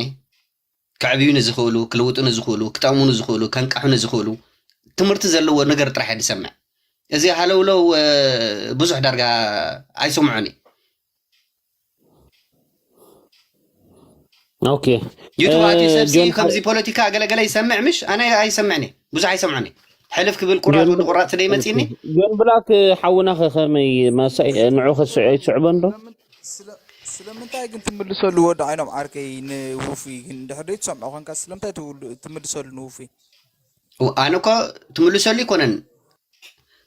ከዕብዩ ንዝኽእሉ ክልውጡ ንዝኽእሉ ክጠቕሙ ንዝኽእሉ ከንቀሑ ንዝኽእሉ ትምህርቲ ዘለዎ ነገር ጥራሕ እየ ድሰምዕ እዚ ሃለውለው ብዙሕ ዳርጋ ኣይሰምዑን እየ ኦኬ ዩቱብ ኣትዩ ሰብሲ ጆን ከምዚ ፖለቲካ ገለገለ ይሰምዕ ምሽ ኣነ ኣይሰምዕን እየ ብዙሕ ኣይሰምዑን እየ ሕልፍ ክብል ቁራጥ ወዲ ቁራጥ ስለ ይመፅኒ ጆን ብላክ ሓውና ከ ከመይ ማሳይ ንዑ ከስዑ ይስዕቦ እንዶ ስለምንታይ ግን ትምልሰሉ ወዲ ዓይኖም ዓርከይ ንውፉይ ግን ድሕር ትሰምዖ ኮንካ ስለምንታይ ትምልሰሉ ንውፉይ ኣነ እኮ ትምልሰሉ ይኮነን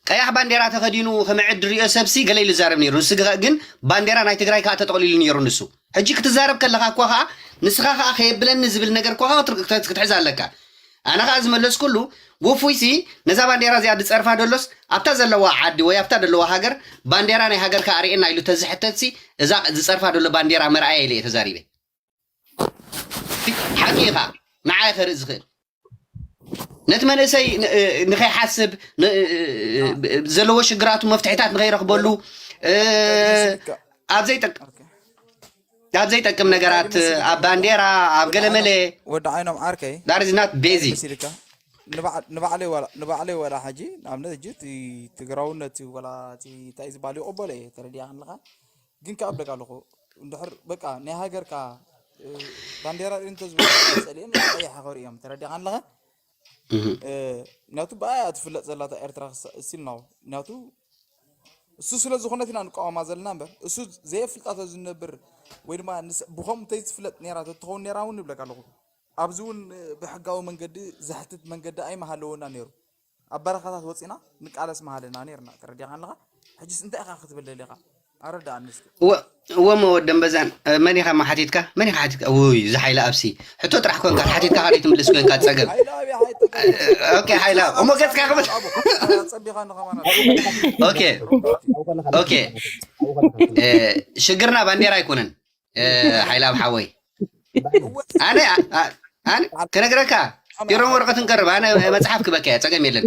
ቀያሕ ባንዴራ ተኸዲኑ ከመዕድ ሪኦ ሰብሲ ገለ ኢሉ ዛረብ ነይሩ ንስ ግን ባንዴራ ናይ ትግራይ ከዓ ተጠቕሊሉ ነይሩ ንሱ ሕጂ ክትዛረብ ከለኻ እኳ ከዓ ንስኻ ከዓ ከየብለኒ ዝብል ነገር እኳ ክትሕዝ ኣለካ ኣነ ከዓ ዝመለስኩሉ ውፉይሲ ነዛ ባንዴራ እዚኣ ዝፀርፋ ደሎስ ኣብታ ዘለዋ ዓዲ ወይ ኣብታ ዘለዋ ሃገር ባንዴራ ናይ ሃገርካ ኣርእየና ኢሉ ተዝሕተትሲ እዛ ዝፀርፋ ደሎ ባንዴራ መርኣያ ኢለ እየ ተዛሪበ ሓቂ ኢኻ ንዓይ ከርኢ ዝኽእል ነቲ መንእሰይ ንኸይሓስብ ዘለዎ ሽግራቱ መፍትሒታት ንኸይረኽበሉ ኣብ ዘይጠቅም ኣብ ዘይጠቅም ነገራት ኣብ ባንዴራ ኣብ ገለመለ ወዲ ዓይኖም ዓርከይ that is not basic ንባዕለይ ወላ ሕጂ ንኣብነት ሕጂ ትግራውነት ወላ እንታይ ዝበሃል ይቆበሎ እየ ተረዲኣ ከለካ ግን ከኣ ብለካ ኣለኹ እንድሕር በቃ ናይ ሃገርካ ባንዴራ ርኢ እንተዝብል ጸሊኤን ቀይሕ ሃገር እዮም ተረዲኻ ኣለኻ ምክንያቱ ብኣያ ትፍለጥ ዘላታ ኤርትራ ስቲል ናው ምክንያቱ እሱ ስለ ዝኾነት ኢና ንቃወማ ዘለና እምበር እሱ ዘየፍልጣ ተዝነብር ወይ ድማ ብኸምኡ እንተይትፍለጥ ነራ ተትኸውን ነራ እውን ይብለካ ኣለኹ ኣብዚ እውን ብሕጋዊ መንገዲ ዘሕትት መንገዲ ኣይምሃለወና ነይሩ ኣብ በረኻታት ወፂና ንቃለስ ምሃለና ነርና ተረዲኻ ኣለኻ ሕጅስ እንታይ ኢኻ ክትብል ደሊኻ ኣረዳኣኒ እስኪ እወ እወ መወድ ደንበዛን መን ኢኻ ማሓቲትካ መን ኢኻ ሓቲትካ ውይ እዚ ሓይለ ኣብሲ ሕቶ ጥራሕ ኮንካ ሓቲትካ ካልእ ትምልስ ኮንካ ፀገም ሓይለ ኣብያ ሓይለ ኦኬ ሓይለ እሞ ገፅካ ክብል ኣቦ ጸቢኻ ንኸማና ኦኬ ኦኬ ሽግርና ባንዴራ ኣይኮነን ሓይለ ኣብ ሓወይ ኣነ ኣነ ክነግረካ ቢሮን ወረቀትን ቀርብ ኣነ መፅሓፍ ክበካ እያ ፀገም የለን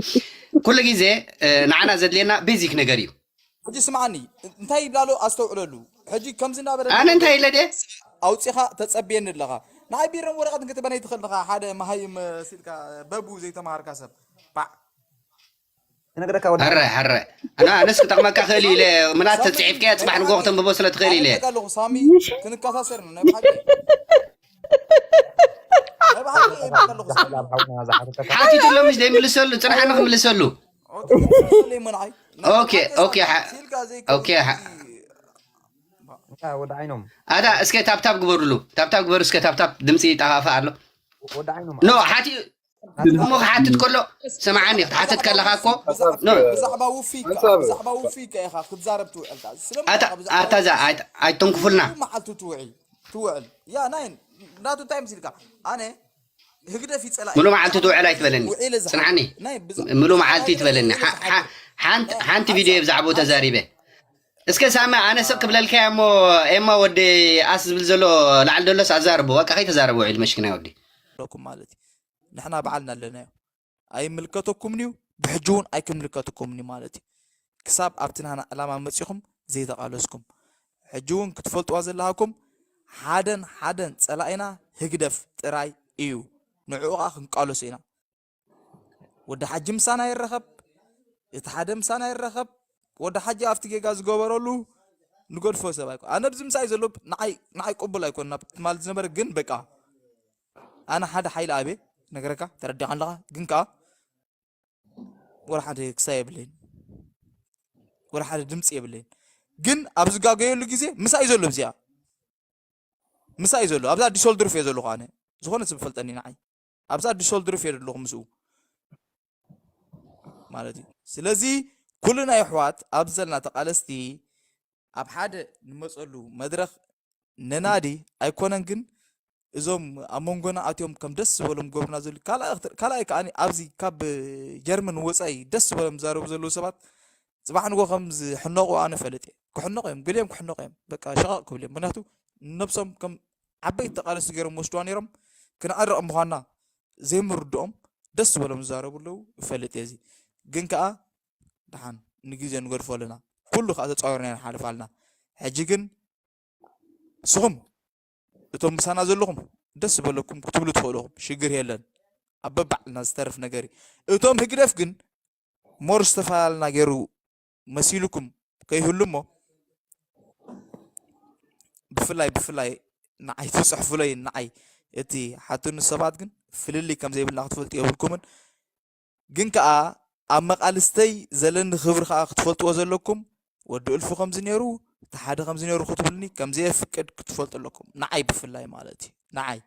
ኩሉ ግዜ ንዓና ዘድልየና ቤዚክ ነገር እዩ ሕጂ ስምዓኒ እንታይ ይብላሎ ኣስተውዕለሉ ሕጂ ከምዚ እናበለ ኣነ እንታይ ኢለ ድየ ኣውፂኻ ተፀብየኒ ኣለኻ ንዓይ ቢሮን ወረቀትን ክትበነይ ትኽእል ኢኻ ሓደ መሃይም ሲልካ በቡ ዘይተምሃርካ ሰብ ባዕ ክነግረካ ወዲ ሕረ ሕረ ኣነ ኣነስ ክጠቕመካ ክእል ኢለ ምናት ተፅሒፍከያ ፅባሕ ንጎ ክተንብቦ ስለ ትኽእል ኢለ ኣለኹ ሳሚ ክንከሳሰር ነው ናይ ብሓቂ ናይ ብሓቂ ይብል ኣለኹ ሳሚ ሓቲቱ ኣሎ ምሽ ዘይምልሰሉ ፅንሓ ንክምልሰሉ ኦኬ ኦኬ ኦኬ ወዲ ዓይኖም ኣታ እስከ ታብታብ ግበሩሉ ታብታብ ግበሩ እስከ ታብታብ ድምፂ ይጠፋፋ ኣሎ ወዲ ዓይኖም ኖ ሓቲ እሞ ክሓትት ከሎ ስምዓኒ ክትሓትት ከለኻ እኮ ኖ ብዛዕባ ውፊ ብዛዕባ ውፊ ኢኻ ክትዛረብ ትውዕል ስለምንታይ ኣታ እዛ ኣይተንኩፉልና መዓልቱ ትውዒ ትውዕል ያ ናይ ናቱ እንታይ ምስልካ ኣነ ህግደፍ ይጸላእ ምሉ መዓልቲ ትውዕል ኣይትበለኒ ጽንዓኒ ምሉ መዓልቲ ትበለኒ ሓንቲ ቪድዮ ብዛዕባኡ ተዛሪበ እስከ ሳሚ ኣነ ስቕ ክብለልካ እሞ ኤማ ወዲ ኣስ ዝብል ዘሎ ላዕሊ ደሎስ ኣዛርቦ በቃ ከይተዛረበ ውዒል መሽኪናይ ወዲ ኣለኩም ማለት እዩ ንሕና በዓልና ኣለናዮ ኣይምልከተኩምን እዩ ብሕጂ እውን ኣይክምልከተኩምን እዩ ማለት እዩ ክሳብ ኣብቲ ናህና ዕላማ መጺኹም ዘይተቓለስኩም። ሕጂ እውን ክትፈልጥዋ ዘለሃኩም ሓደን ሓደን ጸላኢና ህግደፍ ጥራይ እዩ። ንዕኡ ኸኣ ክንቃለሶ ኢና። ወዲ ሓጂ ምሳና ይረኸብ፣ እቲ ሓደ ምሳና ይረኸብ። ወዲ ሓጂ ኣብቲ ጌጋ ዝገበረሉ ንገድፎ ሰብ ኣይኮ ኣነ ኣብዚ ምሳይ ዘሎ ንዓይ ንዓይ ቅቡል ኣይኮን ናብ ትማል ዝነበረ ግን በቃ ኣነ ሓደ ሓይሊ ኣቤ ነገረካ ተረዲኻ ኣለኻ ግን ከኣ ወላ ሓደ ክሳይ የብለይን ወላ ሓደ ድምፂ የብለይን ግን ኣብ ዝጋገየሉ ግዜ ምሳይ ዘሎ እዚኣ ምሳይ ዘሎ ኣብዛ ዲሶልድርፍ እየ ዘለኹ ኣነ ዝኾነ ሰብ ፈልጠኒ ንዓይ ኣብዛ ዲሶልድርፍ እየ ዘለኹ ምስኡ ማለት እዩ ስለዚ ኩልና የሕዋት ኣብዚ ዘለና ተቃለስቲ ኣብ ሓደ ንመፀሉ መድረክ ነናዲ ኣይኮነን ግን እዞም ኣብ መንጎና ኣትዮም ከም ደስ ዝበሎም ገብሩና ዘሉ ካልኣይ ከዓ ኣብዚ ካብ ጀርመን ወፃኢ ደስ ዝበሎም ዝዛረቡ ዘለዉ ሰባት ፅባሕ ንጎ ከም ዝሕነቁ ኣነ ፈልጥ እየ ክሕነቁ እዮም ገሊኦም ክሕነቁ እዮም በቃ ሸቃቅ ክብል እዮም ምክንያቱ ነብሶም ከም ዓበይቲ ተቃለስቲ ገይሮም ወስድዋ ነይሮም ክነዕረቕ ምኳንና ዘይምርድኦም ደስ ዝበሎም ዝዛረቡ ኣለዉ እፈልጥ እየ እዚ ግን ከዓ ደሓን ንግዜ ንገድፎ ኣለና ኩሉ ከዓ ተፃዊርና ንሓልፍ ኣለና ሕጂ ግን ንስኹም እቶም ምሳና ዘለኹም ደስ ዝበለኩም ክትብሉ ትኽእሉ ኢኹም፣ ሽግር የለን። ኣብ በባዕልና ዝተርፍ ነገር እዩ። እቶም ህግደፍ ግን ሞር ዝተፈላለና ገይሩ መሲሉኩም ከይህሉ እሞ ብፍላይ ብፍላይ ንዓይ ትፅሕፉለይ ንዓይ እቲ ሓትኑ ሰባት ግን ፍልልይ ከም ዘይብልና ክትፈልጡ የብልኩምን። ግን ከኣ ኣብ መቓልስተይ ዘለኒ ክብሪ ከኣ ክትፈልጥዎ ዘለኩም፣ ወዲ እልፉ ከምዚ ነይሩ፣ እቲ ሓደ ከምዚ ነይሩ ክትብሉኒ ከምዘየፍቅድ ክትፈልጡ ኣለኩም። ንዓይ ብፍላይ ማለት እዩ። ንዓይ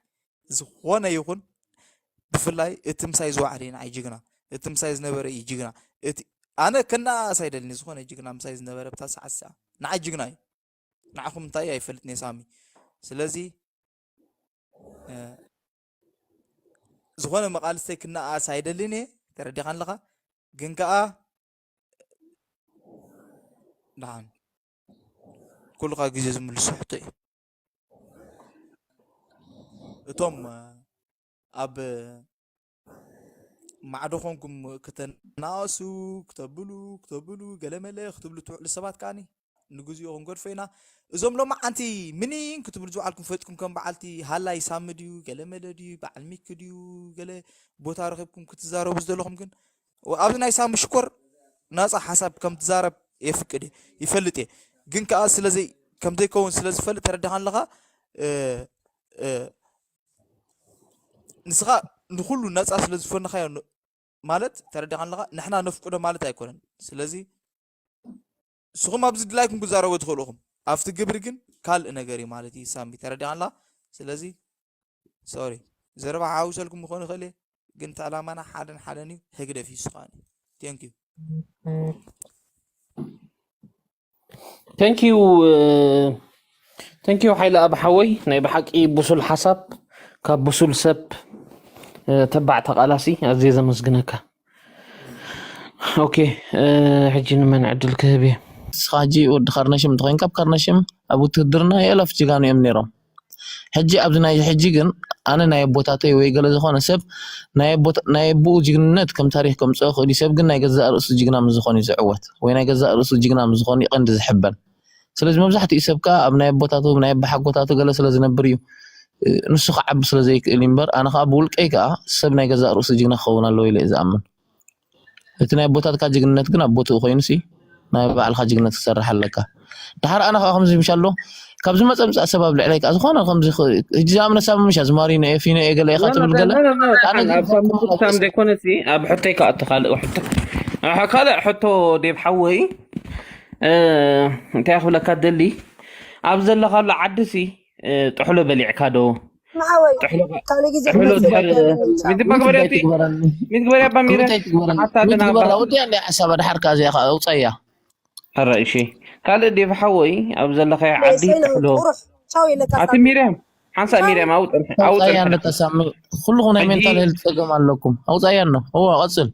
ዝኾነ ይኹን ብፍላይ እቲ ምሳይ ዝወዓለ እዩ ንዓይ ጅግና። እቲ ምሳይ ዝነበረ እዩ ጅግና። እቲ ኣነ ከነኣእስ ኣይደልን ዝኾነ ጅግና ምሳይ ዝነበረ ብታ ሰዓት ሰዓ ንዓይ ጅግና እዩ። ንዓኹም እንታይ ኣይፈልጥን እየ ሳሚ። ስለዚ ዝኾነ መቓልስተይ ክነኣኣስ ኣይደልን እየ ተረዲኻ ኣለኻ ግን ከኣ ደሓን ኩሉ ካብ ግዜ ዝምልሶ ሕቶ እዩ እቶም ኣብ ማዕዶ ኮንኩም ክተናእሱ ክተብሉ ክተብሉ ገለመለ ክትብሉ ትውዕሉ ሰባት ከዓኒ ንግዚኡ ክንገድፎ ኢና። እዞም ሎማዓንቲ ምኒን ክትብሉ ዝውዓልኩም ፈጥኩም ከም በዓልቲ ሃላይ ሳሚ ድዩ ገለመለ ድዩ በዓል ሚኪ ድዩ ገለ ቦታ ረኺብኩም ክትዛረቡ ዝደለኹም ግን ኣብዚ ናይ ሳሚ ሽኮር ናፃ ሓሳብ ከም ትዛረብ የፍቅድ እየ ይፈልጥ እየ ግን ከዓ ስለዚ ከም ዘይከውን ስለ ዝፈልጥ ተረዲኻ ኣለኻ ንስኻ ንኩሉ ነፃ ስለ ዝፈንኻዮ ማለት ተረዲኻ ኣለኻ ንሕና ነፍቅዶ ማለት ኣይኮነን ስለዚ ንስኹም ኣብዚ ድላይኩም ክዛረቡ ትኽእሉ ኢኹም ኣብቲ ግብሪ ግን ካልእ ነገር እዩ ማለት እዩ ሳሚ ተረዲኻ ኣለኻ ስለዚ ሶሪ ዘረባ ሓውሰልኩም ክኾን ይኽእል እየ ግን እቲ ዕላማና ሓደን ሓደን እዩ ህግደፍ እዩ ስኻኒ thank you thank you thank you ሓይለ ኣብ ሓወይ ናይ ብሓቂ ብሱል ሓሳብ ካብ ብሱል ሰብ ተባዕ ተቃላሲ ኣዝየ ዘመስግነካ okay ሕጂ ንመን ዕድል ክህብ እየ ንስኻ ሕጂ ወዲ ካርነሽም እንተኮይንካ ኣብ ካርነሽም ኣብ ውትድርና የእላፍ ጅጋኑ እዮም ነይሮም ሕጂ ኣብዚ ናይ ሕጂ ግን ኣነ ናይ ኣቦታተይ ወይ ገለ ዝኾነ ሰብ ናይ ኣቦኡ ጅግንነት ከም ታሪክ ከምፅኦ ክእል እዩ ሰብ ግን ናይ ገዛእ ርእሱ ጅግና ምስ ዝኾን እዩ ዝዕወት ወይ ናይ ገዛእ ርእሱ ጅግና ምስ ዝኾን እዩ ቀንዲ ዝሕበን ስለዚ መብዛሕትኡ ሰብ ከዓ ኣብ ናይ ኣቦታቱ ናይ ኣቦሓጎታቱ ገለ ስለ ዝነብር እዩ ንሱ ክዓቢ ስለ ዘይክእል እዩ እምበር ኣነ ከዓ ብውልቀይ ከዓ ሰብ ናይ ገዛእ ርእሱ ጅግና ክኸውን ኣለዎ ኢለ እየ ዝኣምን እቲ ናይ ኣቦታትካ ጅግንነት ግን ኣብ ቦትኡ ኮይኑሲ ናይ ባዕልካ ጅግነት ክሰርሕ ኣለካ። ድሓር ኣነ ከዓ ከምዚ ምሽ ኣሎ ካብ ዝመፀ ምፃእ ሰብ ኣብ ልዕለይ ከዓ ዝኾነ ከምዚ ሕጂ ዝኣምነ ሳብ ምሽ ኣዝማሪኖ እየ ፊኖ እየ ገለ ኢካ ትብል ገለ ኣነ ግን ሳም ዘይኮነ ሲ ኣብ ሕቶይ ከዓ እቲ ካልእ ሕቶ ካልእ ሕቶ ዴብ ሓወይ እንታይ ክብለካ ደሊ ኣብ ዘለካሉ ዓዲ ሲ ጥሕሎ በሊዕካ ዶ ንሓወይ ካልእ ግዜ ክትመጽእ ኣይትኽእልን። ሚትግበርያ ባሚረ ሓታ ደና ወዲያ እንደ ሓሳብ ኣድሓር ከኣ እዚኣ ከኣ ኣውፃያ ሕረ እሺ ካልእ ዴቭ ሓወይ ኣብ ዘለኻዮ ዓዲ ጥሕሎ ቁሩሕ ቻው ኢለካ ኣቲ ሳሚ። ሚርያም ሓንሳእ ሚርያም ኣውፅን ኣውፅን ኣውፃያ ሕረ ኣለካ ሳሚ ኩልኹም ናይ ሕጂ ሜንታል ሄልት ፀገም ኣለኩም ኣውፃያ ኣሎ እዋ ቀፅል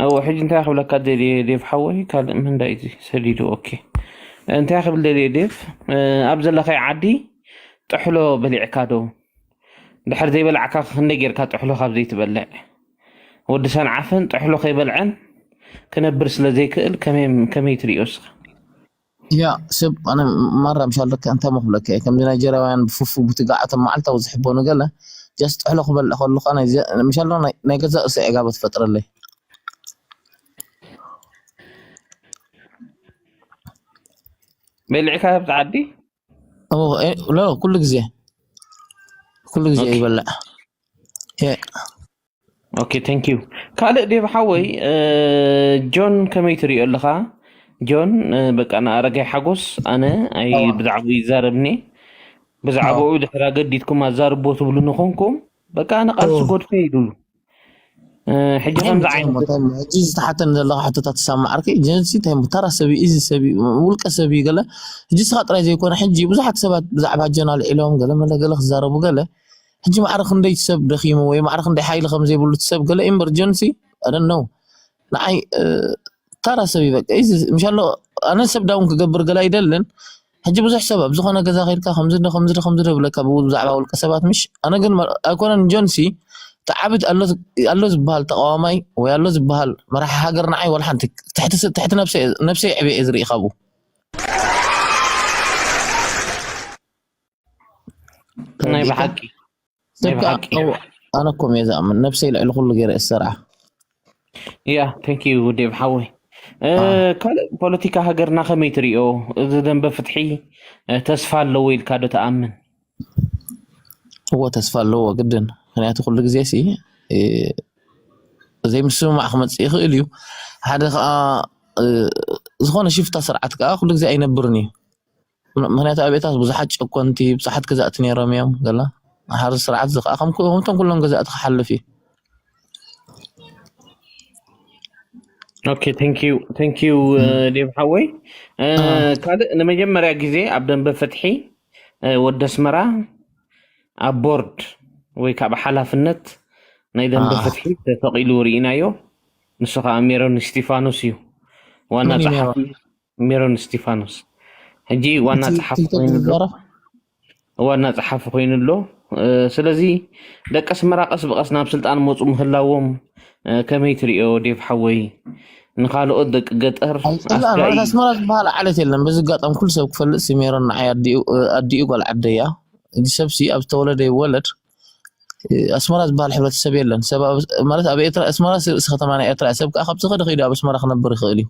እወ ሕጂ እንታይ ክብለካ ደልየ ዴቭ ሓወይ ካልእ ምንዳይ እዚ ሰዲዱ ኦኬ እንታይ ክብል ደልየ ዴቭ ኣብ ዘለኻዮ ዓዲ ጥሕሎ በሊዕካ ዶ ድሕር ዘይበላዕካ ክንደይ ጌርካ ጥሕሎ ካብ ዘይትበልዕ ወዲ ሰንዓፈን ጥሕሎ ከይበልዐን ክነብር ስለ ዘይክእል ከመይ ከመይ ትርእዮ እስኻ? ያ ሰብ ኣነ ማራ ምሻለካ እንታይ መክብለካ እየ ከምዚ ናይጀርያውያን ብፉፉ ብትጋዓቶም መዓልታዊ ዝሕቦኑ ገለ ጀስት ጥሕሎ ክበልዕ ከለካ ምሻሎ ናይ ገዛ እሰ ዕጋበት ፈጥረለይ። በሊዕካ ኣብቲ ዓዲ? ሎ ኩሉ ግዜ ኩሉ ግዜ ይበልዕ። ኦኬ፣ thank you። ካልእ ዴቭ ሓወይ፣ ጆን ከመይ ትሪኦ ኣለኻ? ጆን፣ በቃ ንኣረጋይ ሓጎስ ኣነ ኣይ ብዛዕባኡ ይዛረብኒ። ብዛዕባኡ ድሕር ኣገዲድኩም ኣዛርቦ ትብሉኒ ኮንኩም፣ በቃ ኣነ ቃልሲ ጎድፈ ይብሉ። ሕጂ ከምዚ ዓይነት ሕጂ ዝተሓተኒ ዘለካ ሕቶታት ትሰማዓርኪ ጀንሲ እንታይ እሞ ተራ ሰብ እዩ፣ እዚ ሰብ እዩ፣ ውልቀ ሰብ እዩ ገለ። ሕጂ ስኻ ጥራይ ዘይኮነ ሕጂ ብዙሓት ሰባት ብዛዕባ ጆን ኣልዒሎም ገለ መለ ገለ ክዛረቡ ገለ። ሕጂ ማዕረ ክንደይ ሰብ ደኺሙ ወይ ማዕረ ክንደይ ሓይሊ ከም ዘይብሉ ሰብ ገለ ኢምበርጀንሲ ኣደን ነው ንዓይ ታራ ሰብ ይበቀ ምሻሎ ኣነ ሰብ ዳውን ክገብር ገለ ኣይደልን። ሕጂ ብዙሕ ሰብ ኣብ ዝኾነ ገዛ ከይድካ ከምዚ ዶ ከምዚ ዶ ከምዚ ዶ ብለካ ብዛዕባ ውልቀ ሰባት ምሽ ኣነ ግን ኣይኮነን ጆንሲ ተዓብት ኣሎ ዝበሃል ተቃዋማይ ወይ ኣሎ ዝበሃል መራሒ ሃገር ንዓይ ወላ ሓንቲ ትሕቲ ነብሰይ ዕብየ ዝርኢ ካብኡ ናይ ብሓቂ ናይ ብሓቂ ኣነ ኮም እየ ዝኣምን ነብሰይ ልዕሊ ኩሉ ገይረ እሰርዓ ያ thank you ዴቭ ሓወይ ካልእ ፖለቲካ ሃገርና ከመይ ትሪኦ እዚ ደንበ ፍትሒ ተስፋ ኣለዎ ኢልካ ዶ ተኣምን እዎ ተስፋ ኣለዎ ግድን ምክንያቱ ኩሉ ግዜ ሲ ዘይምስምማዕ ክመፅእ ይኽእል እዩ ሓደ ከዓ ዝኾነ ሽፍታ ስርዓት ከዓ ኩሉ ግዜ ኣይነብርን እዩ ምክንያቱ ኣብ ኤታት ብዙሓት ጨኮንቲ ብዙሓት ገዛእቲ ነይሮም እዮም ገላ ሓር ስርዓት ዝከዓ ከምቶም ኩሎም ገዛእቲ ክሓልፍ እዩ ኦኬ thank you thank you ዴቭ ሓወይ ካልእ ንመጀመርያ ግዜ ኣብ ደንበ ፍትሒ ወዲ ኣስመራ ኣብ ቦርድ ወይ ካብ ሓላፍነት ናይ ደንበ ፍትሒ ተፈቒሉ ርኢናዮ ንሱ ከዓ ሜሮን እስቲፋኖስ እዩ ዋና ጸሓፊ ሜሮን እስቲፋኖስ ሕጂ ዋና ጸሓፊ ኮይኑ ኣሎ ዋና ጸሓፊ ኮይኑ ኣሎ ስለዚ ደቂ ኣስመራ ቀስ ብቀስ ናብ ስልጣን መፁ ምህላዎም ከመይ ትሪኦ ዴቭ ሓወይ ንካልኦት ደቂ ገጠር ኣስመራ ዝበሃል ዓለት የለን በዚ ኣጋጣሚ ኩሉ ሰብ ክፈልጥ ሜሮን ንዓይ ኣዲኡ ጓል ዓደያ እዚ ሰብሲ ኣብ ዝተወለደ ይወለድ ኣስመራ ዝበሃል ሕብረተሰብ የለን ማለት ኣብ ኤርትራ ኣስመራ ርእሲ ከተማ ናይ ኤርትራ ሰብ ከዓ ካብ ዝኸደ ከይዱ ኣብ ኣስመራ ክነብር ይኽእል እዩ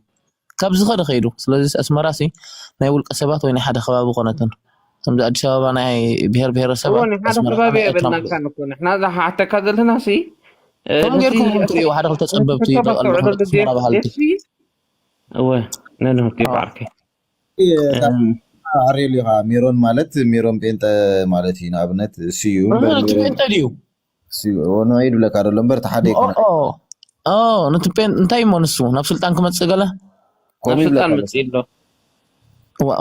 ካብ ዝኸደ ከይዱ ስለዚ ኣስመራ ሲ ናይ ውልቀ ሰባት ወይ ናይ ሓደ ከባቢ ኮነትን ከምዚ ኣዲስ ኣበባ ናይ ብሄር ብሄረሰባት ሓደ ከባቢ የብልናካን እኮ ንሕና እዛ ክሓተካ ዘለና ሲ ከም ጌርኩም ትሪእዎ ሓደ ክልተ ፀበብቲ ኣስመራ ባህልቲ እወ ነንህርኩ ይባዕርከ ኣሬል ኢኻ ሜሮን ማለት ሜሮን ጴንጠ ማለት እዩ ንኣብነት እሱ እዩ ጴንጠ ድዩ ንዒ ድብለካ ደሎ እምበር ተሓደ ይኮነ ነቲ እንታይ እሞ ንሱ ናብ ስልጣን ክመፅእ ገለ ናብ ስልጣን መፅእ ኣሎ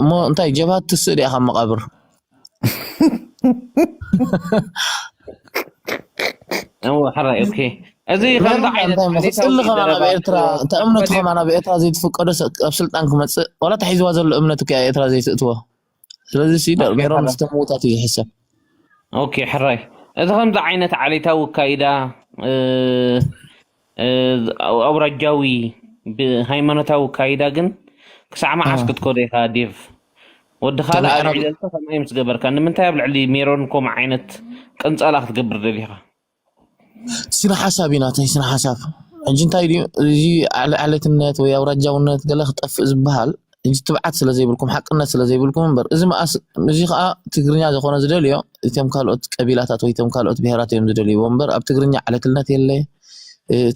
እሞ እንታይ ጀብሃት ትስእ ዲኣ ካብ መቃብር እዎ ሕራይ ኦኬ እዚ ከምዚ ዓይነት ክፅሊ ከማን ኣብ ኤርትራ እቲ እምነቱ ከማን ኣብ ኤርትራ ዘይትፍቀዶ ኣብ ስልጣን ክመፅእ ዋላ ተሒዝዋ ዘሎ እምነቱ ከ ኤርትራ ዘይትእትዎ ስለዚ ሲ ሜሮን ዝተምውታት እዩ ዝሕሰብ ኦኬ ሕራይ እዚ ከምዚ ዓይነት ዓሌታዊ ኣካይዳ ኣውራጃዊ ብሃይማኖታዊ ኣካይዳ ግን ክሳዕ መዓስ ክትከዶ ኢኻ ዴቭ ወዲ ካልእ ኣብ ልዕሊ ከማይ ምስ ገበርካ ንምንታይ ኣብ ልዕሊ ሜሮን ከምኡ ዓይነት ቅንፀላ ክትገብር ደሊኻ ስነ ሓሳብ እዩ ናተይ ስነ ሓሳብ ሕጂ እንታይ ድዩ እዚ ዓለትነት ወይ ኣውራጃውነት ገለ ክጠፍእ ዝበሃል ሕጂ ትብዓት ስለ ዘይብልኩም ሓቅነት ስለ ዘይብልኩም እምበር እዚ መኣስ እዚ ከዓ ትግርኛ ዝኾነ ዝደልዮ እቶም ካልኦት ቀቢላታት ወይ እቶም ካልኦት ብሄራት እዮም ዝደልይዎ እምበር ኣብ ትግርኛ ዓለትነት የለ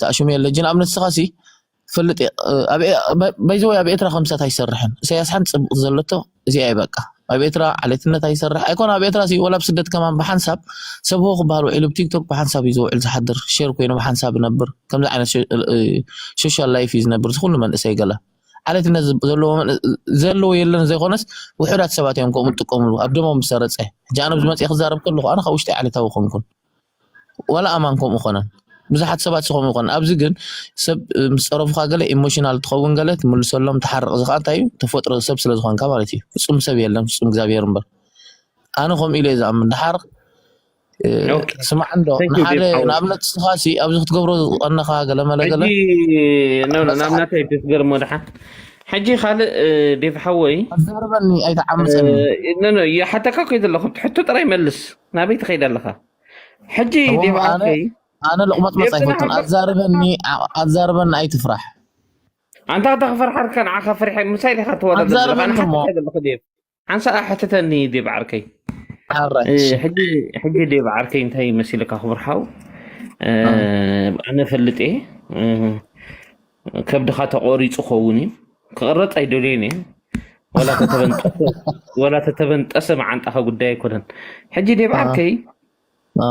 ተኣሽሙ የለ ጅን ኣብነት ስኻሲ ፈልጥ ባይዘወይ ኣብ ኤርትራ ከምሳት ኣይሰርሕን ኢሳያስ ሓንቲ ፅብቅቲ ዘለቶ እዚኣ በቃ ኣብ ኤርትራ ዓሌትነት ኣይሰርሕ ኣይኮን ኣብ ኤርትራ ወላ ኣብ ስደት ከማን ብሓንሳብ ሰብ ሆ ክበሃል ውዒሉ ብቲክቶክ ብሓንሳብ እዩ ዝውዕል ዝሓድር ሸር ኮይኑ ብሓንሳብ ነብር ከምዚ ዓይነት ሶሻል ላይፍ እዩ ዝነብር ዝኩሉ መንእሰይ ገለ ዓሌትነት ዘለዎ የለን ዘይኮነስ ውሑዳት ሰባት እዮም ከምኡ ዝጥቀምሉ ኣብ ደሞም ዝሰረፀ ሕጂ ኣነ ብዝመፅእ ክዛረብ ከለኩ ኣነ ካብ ውሽጢ ዓሌታዊ ኮንኩን ዋላ ኣማን ከምኡ ኮነን ብዙሓት ሰባት ስኸም ይኮን ኣብዚ ግን ሰብ ምስ ፀረፉካ ገለ ኢሞሽናል ትኸውን ገለ ትምልሰሎም ትሓርቕ እዚ ከዓ እንታይ እዩ ተፈጥሮ ሰብ ስለ ዝኾንካ ማለት እዩ ፍፁም ሰብ የለን ፍፁም እግዚኣብሔር እምበር ኣነ ከምኡ ኢለ ዝኣምን ድሓር እ፣ ኦኬ። ስማዕ እንዶ፣ Thank you, ንሓደ ዴቭ ሓወይ። ንኣብነት ንስኻ ሲ ኣብዚ ክትገብሮ ዝቐነኻ ገለ መለ ገለ ሕጂ፣ ኖ፣ ኖ፣ በቃ ንኣብነት ኣይትስገር እሞ ደሓን። ሕጂ ካልእ፣ እ፣ ዴቭ ሓወይ፣ ኣዛርበኒ፣ ኣይትዓምፀኒ። እ፣ ኖ፣ ኖ፣ ይሓተካ እኮ ዘለኹ፣ ሕቶ ጥራይ መልስ። ናበይ ትኸይድ ኣለኻ? ሕጂ እሞ ዴቭ ኣነ፣ ዓርከይ፣ ኣነ ልቕመጥመፅ ዴቭ ኣይፈቱን። ጽናሕ፣ ኣዛርበኒ፣ ኣ-፣ ኣዛርበኒ፣ ኣይትፍራሕ። ኣንታ፣ ኣንታ ክፈርሓልካ፣ ንዓኻ ፈሪሐ፣ ምሳይ ዲኻ ትወዳደር ዘለኻ? ኣዛርበኒ እሞ። ንሓተካ ዘለኹ ዴቭ። ሓንሳእ ኣሕትተኒ ዴቭ ዓርከይ። ሓራይ፣ እ፣ እሺ። ሕጂ፣ ሕጂ ዴቭ ዓርከይ እንታይ መሲልካ ክቡር ሓው? እ፣ እ። ኣነ ፈልጥ እየ። እ፣ ከብድኻ ተቖሪጹ ኸውን እዩ። ክቕረጽ ኣይደልዮን እየ። ወላ ተተበንጠሰ፣ ወላ ተተበንጠሰ መዓንጣኻ ጉዳይ ኣይኮነን። ሕጂ ዴቭ እ። ዓርከይ፣ እ።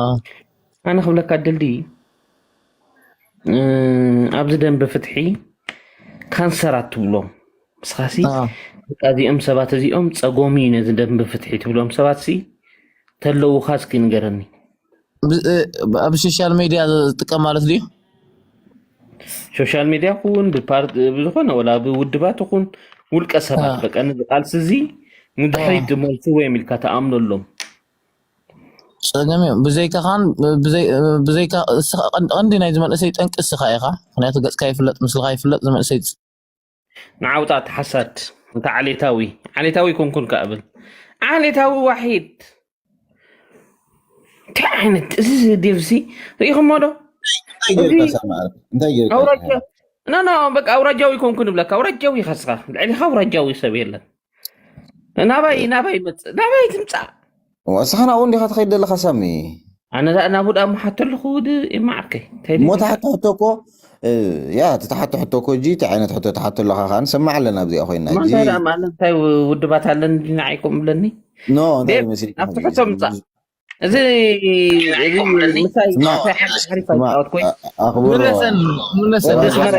ኣነ ክብለካ ድልዲ፣ እ፣ ኣብዚ ደንበ ፍትሒ ካንሰራት ትብሎም። ንስኻሲ፣ አ። በቃ እዚኦም ሰባት እዚኦም ጸጎሚ ነዚ ደንበ ፍትሒ ትብሎም ሰባትሲ ተለውኻ እስኪ ንገረኒ። ብ-፣ እ፣ ኣብ ሶሻል ሜድያ ዝጥቀም ማለት ድዩ? ሶሻል ሜድያ ኩን፣ ብፓርት-፣ ብዝኾነ ወላ ብውድባት ይኹን፣ ውልቀ ሰባት፣ አ። በቃ ነዚ ቃልሲ እዚ ንድሕሪት አ። ዝመልስዎ እዮም ኢልካ ትኣምነሎም። ጸገም እዩ። ብዘይካኻን፣ ብዘይ-፣ ብዘይካ-፣ እስኻ ቀን-፣ ቀንዲ ናይዚ መንእሰይ ጠንቂ እስኻ ኢኻ። ምኽንያቱ ገጽካ ይፍለጥ፣ ምስልኻ ይፍለጥ፣ እዚ መንእሰይ ንዓውጣ ተሓሳድ፣ እንተ ዓሌታዊ፣ ዓሌታዊ ኮንኩን ከኣ ብል። ዓሌታዊ ዋሒድ። እንታይ ዓይነት፣ እዚ ዴቭሲ ርኢኹሞ ዶ? እንታይ ጌርካ እዚ ሳሚ ዓርኪ? እንታይ ጌርካ ኣውራጃ-፣ ሳሚ? ኖ፣ ኖ፣ በቃ ኣውራጃዊ ኮንኩን እብለካ። ኣውራጃዊ ኢኻ እስኻ። ልዕሊኻ ኣውራጃዊ ሰብ የለን። ናባይ፣ ናባይ መጽእ፣ ናባይ ትምጻእ። ወ-፣ እስኻ ናብኡ እንዲኻ ትኸይድ ዘለኻ ሳሚ? ኣነ ዛ-፣ ናብኡ ደኣ ምሓቶ ኣለኹ ውድ ኤማ ዓርከይ። እንታይ እሞ ደኣ? ትሓቶ ሕቶ እኮ፣ እ፣ ያ፣ እቲ ትሓቶ ሕቶ እኮ እጂ፣ እቲ ዓይነት ሕቶ ትሓቶ ኣለኻ ከኣ ንሰማዕ ኣለና ኣብዚኣ ኮይና እጂ። እንታይ ደኣ ማለት፣ እንታይ ው-፣ ውድባት ኣለኒ ድዩ ንዓይ ከምኡ ብለኒ? ኖ፣ እንታይ ዴቭ፣ ይመስል ኣብቲ ሕቶ ምጻእ። እዚ፣ እዚ ምሳይ፣ ኖ። ምሳይ ሓቂ ሓሪፍ ስማ-፣ ኣይጻወትኩ። ኣ-፣ ኣኽብሮ። ምለሰን፣ ምለሰን። ወ-፣ እዚ ሓቂ፣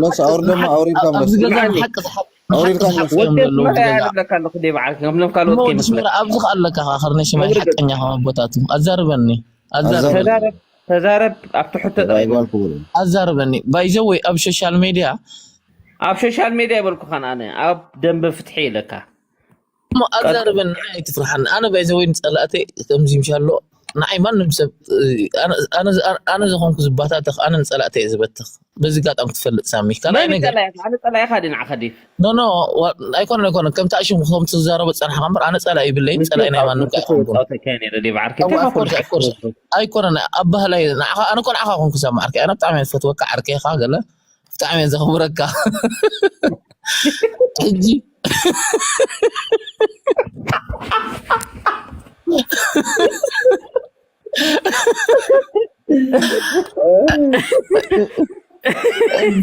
ምለስ፣ ኣውርድ ደሞ፣ ኣውሪድካ ኣብዚ ምለስ። ገዛ ስማዕኒ። ሓቂ ዝሓ-፣ ኣውሪድካ ሓቂ ዝሓፍዮም ወዲ ዘለዉ ኣብዚ መርኣያ ገዛ። ዝብለካ ኣለኹ፣ ዴቭ ዓርኪ፣ ከም ካልኦት እሞ ከይመስለካ። ወዲ ስመራ ኣብዚ ከኣ ኣለካ፣ ከኣ ከርነ ሽማይ ኣውርድ። ሓቀኛ ካብ ኣቦታቱ። ኣዛርበኒ። ኣዛርበኒ። ኣዛርበኒ። ተዛረብ፣ ተዛረብ፣ ኣብቲ ሕቶ ጥራይ ኣዛርበኒ። መልስ። ኣዛርበኒ። By the way፣ ኣብ ሶሻል ሜድያ ኣብ ሶሻል ሜድያ ይበልኩኻን ኣነ፣ ኣብ ደንበ ፍትሒ ኢለካ። እሞ ቀጥ- ኣዛርበኒ፣ ንዓይ ኣይትፍርሓኒ። ኣነ ባይዘወይ ንጸላእተይ ከምዚ ምሻሎ፣ ንዓይ ማንም ሰብ፣ ኣነ፣ ኣነ፣ ኣነ፣ ኣነ ዝኾንኩ ዝባታተኽ፣ ኣነ ንጸላእተይ እየ ዝበትኽ። በዚ ጋጣም ክትፈልጥ ሳሚ። ካልኣይ መን ነገር ይጸላእካ? ኣነ ጸላኢኻ ድየ ንዓኻ ዴቭ? ኖ፣ ኖ፣ ዋ-፣ ኣይኮነን፣ ኣይኮነን። ከምቲ ኣሽሙ፣ ከምቲ ዝዛረቦ ዝጸናሕካ እምበር፣ ኣነ ጸላኢ ይብለይን፣ ጸላኢ ናይ ማንም ከኣ ኣይኮንኩን። ጻውተካ ነይረ ዴቭ ዓርከይ። Of course፣ of course። ኣይኮነን። ኣብ ባህላይ ንዓኻ፣ ኣነ እኮ ንዓኻ ኮንኩ ሳሚ ዓርከይ። ኣነ ብጣዕሚ እየ ዝፈትወካ ዓርከይ ኢኻ ገለ። ብጣዕሚ እየ ዘኽብረካ። ሕጂ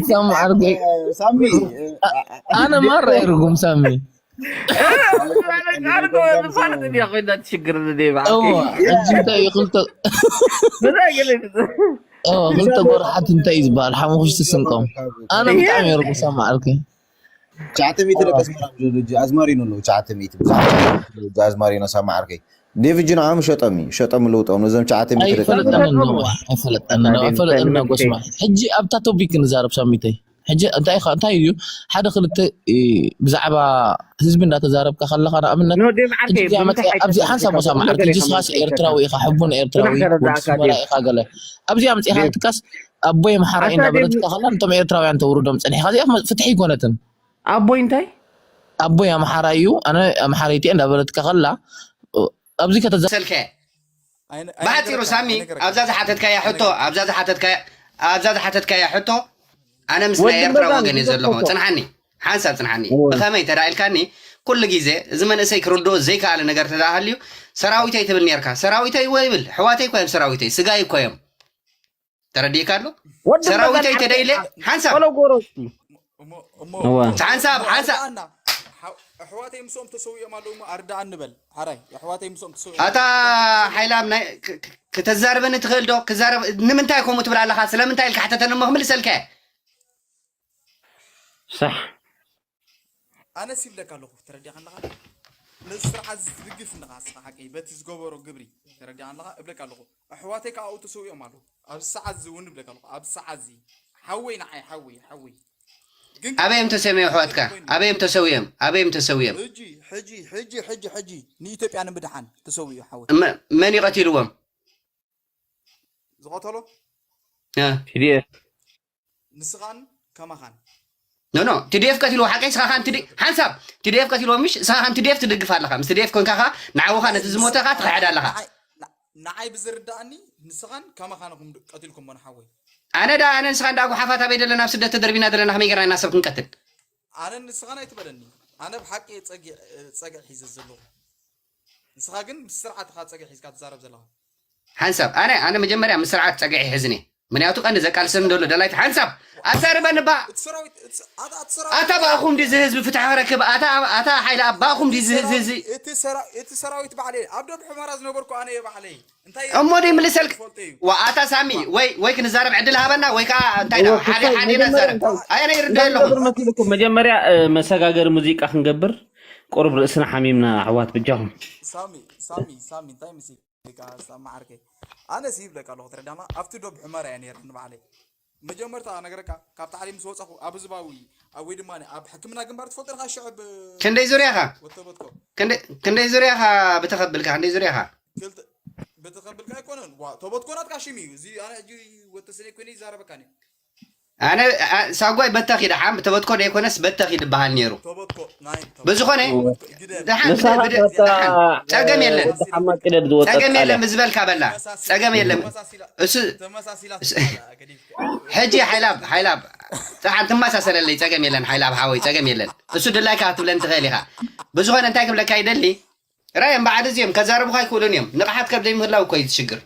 ሳሚ ዓርከይ። ሳሚ፣ ኣነ ማራ እየ ርጉም ሳሚ። ኣነ እኮ ንፋልጥ እየ ኮይና ትሽግር እኔ እዎ፣ ብዓርከይ። ሕጂ እንታይ እዩ ክልተ፣ ብዛ ገለ እዎ፣ ክልተ ጎራሓት እንታይ እዩ ዝበሃል? ሓሙኽሽቲ ስንቆም። ኣነ ብጣዕሚ እየ ርጉም ሳሚ ዓርከይ። ትሽዓተ ሚእቲ ደቂ ኣስመራ ብዙ ልጅ ኣዝማሪኖ ኣለዉ። ትሽዓተ ሚእቲ ብዙሓት ልጅ ኣዝማሪኖ ሳሚ ዓርከይ። ዴቪድ ጅን ዓም ሸጦም እዩ። ሸጦም ልውጦም። ነዞም ትሽዓተ ሚእቲ ደቂ ኣስመራ። ኣይፈለጠንን ነው፣ ኣይፈለጠንን ነው፣ ኣይፈለጠንን ነው፣ ጎስማ። ሕጂ ኣብታ ቶፒክ ንዛረብ ሳሚተይ። ሕጂ እንታይ ኢኻ፣ እንታይ እዩ? ሓደ ክልተ፣ እ፣ ብዛዕባ ህዝቢ እንዳተዛረብካ ከለኻ፣ ንኣብነት፣ ኖ፣ ዴቭ ዓርከይ፣ ሕጂ እዚኣ ብምንታይ መጽኣ፣ ኣብዚ ሓንሳብ ሓይትፈልጥ? ሞሳ መዓልቲ፣ ነገር ሕጂ ኢኻ ስኻሲ ኤርትራዊ ኢኻ፣ ሕቡን ኤርትራዊ፣ ጽናሕ ተረዳእካ፣ ወዲ ስመራ ዴቭ። ኢኻ ገለ። ኣብዚኣ መጺኻ ዴቭ። ክትካስ፣ ኣቦይ ኣምሓራይ ኣታ ዴቭ። እንዳበለትካ ከላ፣ ነቶም ኤርትራውያን ተውርዶም ጸኒሕካ፣ እዚኣ ፍትሒ ኣይኮነትን። ኣቦይ እንታይ? ኣቦይ ኣምሓራይ እዩ፣ ኣነ ኣምሓረይቲ እየ እንዳበለትካ ከላ፣ ኣብዚ ከተዛ- ሰልከ። ኣይነ-፣ ብሓጺሩ ኣይነገረካ፣ ሳሚ፣ ኣይነገረካ። ኣብዛ ዝሓተትካያ ሕቶ፣ ኣይነገረካ። ኣብዛ ዝሓተትካያ፣ ኣብዛ ዝሓተትካያ ሕቶ፣ ኣነ ምስ ናይ ወዲ ኤርትራ መዛን ወገን እየ ዝገርም ዘለኹ። እኮ። ጽንሓኒ፣ ሓንሳብ ጽንሓኒ። እወ። ብኸመይ እንተ ደኣ ኢልካኒ፣ ኩሉ ግዜ እዚ መንእሰይ ክርድኦ ዘይከኣለ ነገር እንተ ደኣ ሃልዩ፣ ሰራዊተይ ትብል ኔርካ። ሰራዊተይ እወ ይብል። ኣሕዋተይ እኮ እዮም ሰራዊተይ፣ ስጋይ እኮ እዮም። ተረዲእካ ኣሎ? ወዲ ሰራዊተይ መዛን ተደይለ፣ ሓቂ ሓንሳብ። ቆሎ ጎሮ እስኪ። እሞ፣ እሞ፣ እዋ። ሓንሳብ፣ ሓንሳብ። ኣርዳኣና። ሓ-፣ ኣሕዋተይ ምስኦም ተሰዊኦም ኣለዉ እሞ ኣርዳኣኒ በል። ሓራይ፣ ኣሕዋተይ ምስኦም ተሰዊኦም ኣታ ኣለዉ። ሓይላም ናይ ክ-፣ ክ-፣ ክተዛርበኒ ትኽእል ዶ? ክዛረብ፣ ንምንታይ ከምኡ ትብል ኣለኻ? ስለምንታይ ኢልካ ሕተተኒ እሞ ክምልሰልካ እየ። ሳሕ። ኣነስ ይብለካ ኣለኹ፣ ተረዲእካ ኣለኻ? ነዚ ስርዓት እዚ ትድግፍ ኣለኻ፣ ንስኻ ሓቀይ፣ በቲ ዝገበሮ ግብሪ፣ ተረዲእካ ኣለኻ? እብለካ ኣለኹ። ኣሕዋተይ ከዓ ኣብኡ ተሰዊኦም ኣለዉ። ኣብዚ ሰዓት እዚ እውን እብለካ ኣለኹ፣ ኣብዚ ሰዓት እዚ ሓወይ ንዓይ፣ ሓወይ፣ ሓወይ። ግን ኣበይ እዮም ተሰሚዮም ኣሕዋትካ? ኣበይ እዮም ተሰዊኦም? ኣበይ እዮም ተሰዊኦም? ሕጂ፣ ሕጂ፣ ሕጂ፣ ሕጂ፣ ሕጂ ንኢትዮጵያ ንምድሓን ተሰዊኡ ሓወይ። መ-፣ መን እዩ ቀቲልዎም? ዝቐተሎ እ፣ ቲዲኤፍ ንስኻን ከማኻን ኖ ኖ ቲዲኤፍ ቀቲልዎ ሓቀይ ስኻ ካን ቲዲ ሓንሳብ ቲዲኤፍ ቀቲልዎ ምሽ ስኻ ካን ቲዲኤፍ ትድግፍ ኣለኻ ምስ ቲዲኤፍ ኮንካ ኸ ንዓውኻ ነቲ ዝሞተ ኸ ትኽሕድ ኣለኻ ንዓይ- ንዓይ ብዝርዳእኒ ንስኻን ከማኻን ኢኹም ቀቲልኩሞ ንሓወይ ኣነ ዳ ኣነ ንስኻ እንዳ ጉሓፋት ኣበይ ደለና ኣብ ስደት ተደርቢና ዘለና ከመይ ገርና ኢና ሰብ ክንቀትል ኣነ ንስኻን ኣይትበለኒ ኣነ ብሓቂ ጸጊዕ ጸግዕ ሒዘ ዘለኹ ንስኻ ግን ምስ ስርዓትኻ ጸግዕ ሒዝካ ትዛረብ ዘለኻ ሓንሳብ ኣነ ኣነ መጀመርያ ምስ ስርዓት ጸግዒ ሕዝኒ ምክንያቱ ቀንዲ ዘቃልሰኒ ዘሎ ደላይት ሓንሳብ ኣዛርበኒ ባ እቲ ሰራዊት እቲ- ኣታ እቲ ሰራዊት ኣታ ባእኹም ድዚ ህዝቢ ፍትሒ ክረክብ ኣታ ኣታ ሓይሊ ኣብ ባእኹም ድዚ ህዝቢ ህዝቢ እቲ ሰራ- እቲ ሰራዊት ባዕለይ ኣብ ደብ ሕመራ ዝነበርኩ ኣነ እየ ባዕለይ እንታይ እሞ ደይ ምልሰልክ ፈልጠ እዩ ዋ ኣታ ሳሚ ወይ ወይ ክንዛረብ ዕድል ሃበና ወይ ከዓ እንታይ ዳ ሓደ ሓደ ኢና ዛረብ ኣነ ይርዶ ኣለኹ መሲልኩም መጀመርያ እ፣ መሰጋገሪ ሙዚቃ ክንገብር ቁሩብ ርእስና ሓሚምና ኣሕዋት ብጃኹም ሳሚ ሳሚ ሳሚ እንታይ መሲልካ ሳሚ ዓርከይ ኣነ ሲ ይብለካ ኣለኹ ትረዳማ ኣብቲ ዶብ ሕመራ እያ ነይረ ንባዕለይ መጀመርታ ነገረካ ካብ ታዕሊም ምስ ወፃኹ ኣብ ህዝባዊ ኣብ ወይ ድማ ኣብ ሕክምና ግንባር ትፈልጦ ኢኻ ሽዕብ ክንደይ ዙርያኻ ወተበትኮ ክንደይ- ክንደይ ዙርያኻ ብተኸብልካ ክንደይ ዙርያኻ ክልተ ብተኸብልካ ኣይኮነን ዋ ተበትኮ ናትካ ሽም እዩ እዚ ኣነ ሕጂ ወተሰነ ኮይነ ይዛረበካ ነ ኣነ ኣ- ሳጓይ በተኺ ደሓን ብተበትኮ ደይኮነስ በተኺ ዝበሃል ነይሩ ተበትኮ ናይ ብዝኾነ ግደ ደሓን ንስኻ ብደ- ከታ ደሓን ጸገም የለን ወዲ ሓማ ቅደድ ዝወፀ ቃልያ የለን ብዝበልካ በላ ጸገም የለን እሱ ተመሳሲላ ገዲፍካ ሕጂ ሓይላብ ሓይላብ ጸሓን ትመሳሰለለይ ጸገም የለን ሓይላብ ሓወይ ጸገም የለን እሱ ድላይካ ክትብለኒ ትኽእል ኢኻ ብዝኾነ እንታይ ክብለካ ይደሊ ራይ እምበዓል እዚኦም ከዛረቡኻ ኣይክእሉን እዮም ንቕሓት ከብደይ ምህላው እኮ እዩ ዝሽግር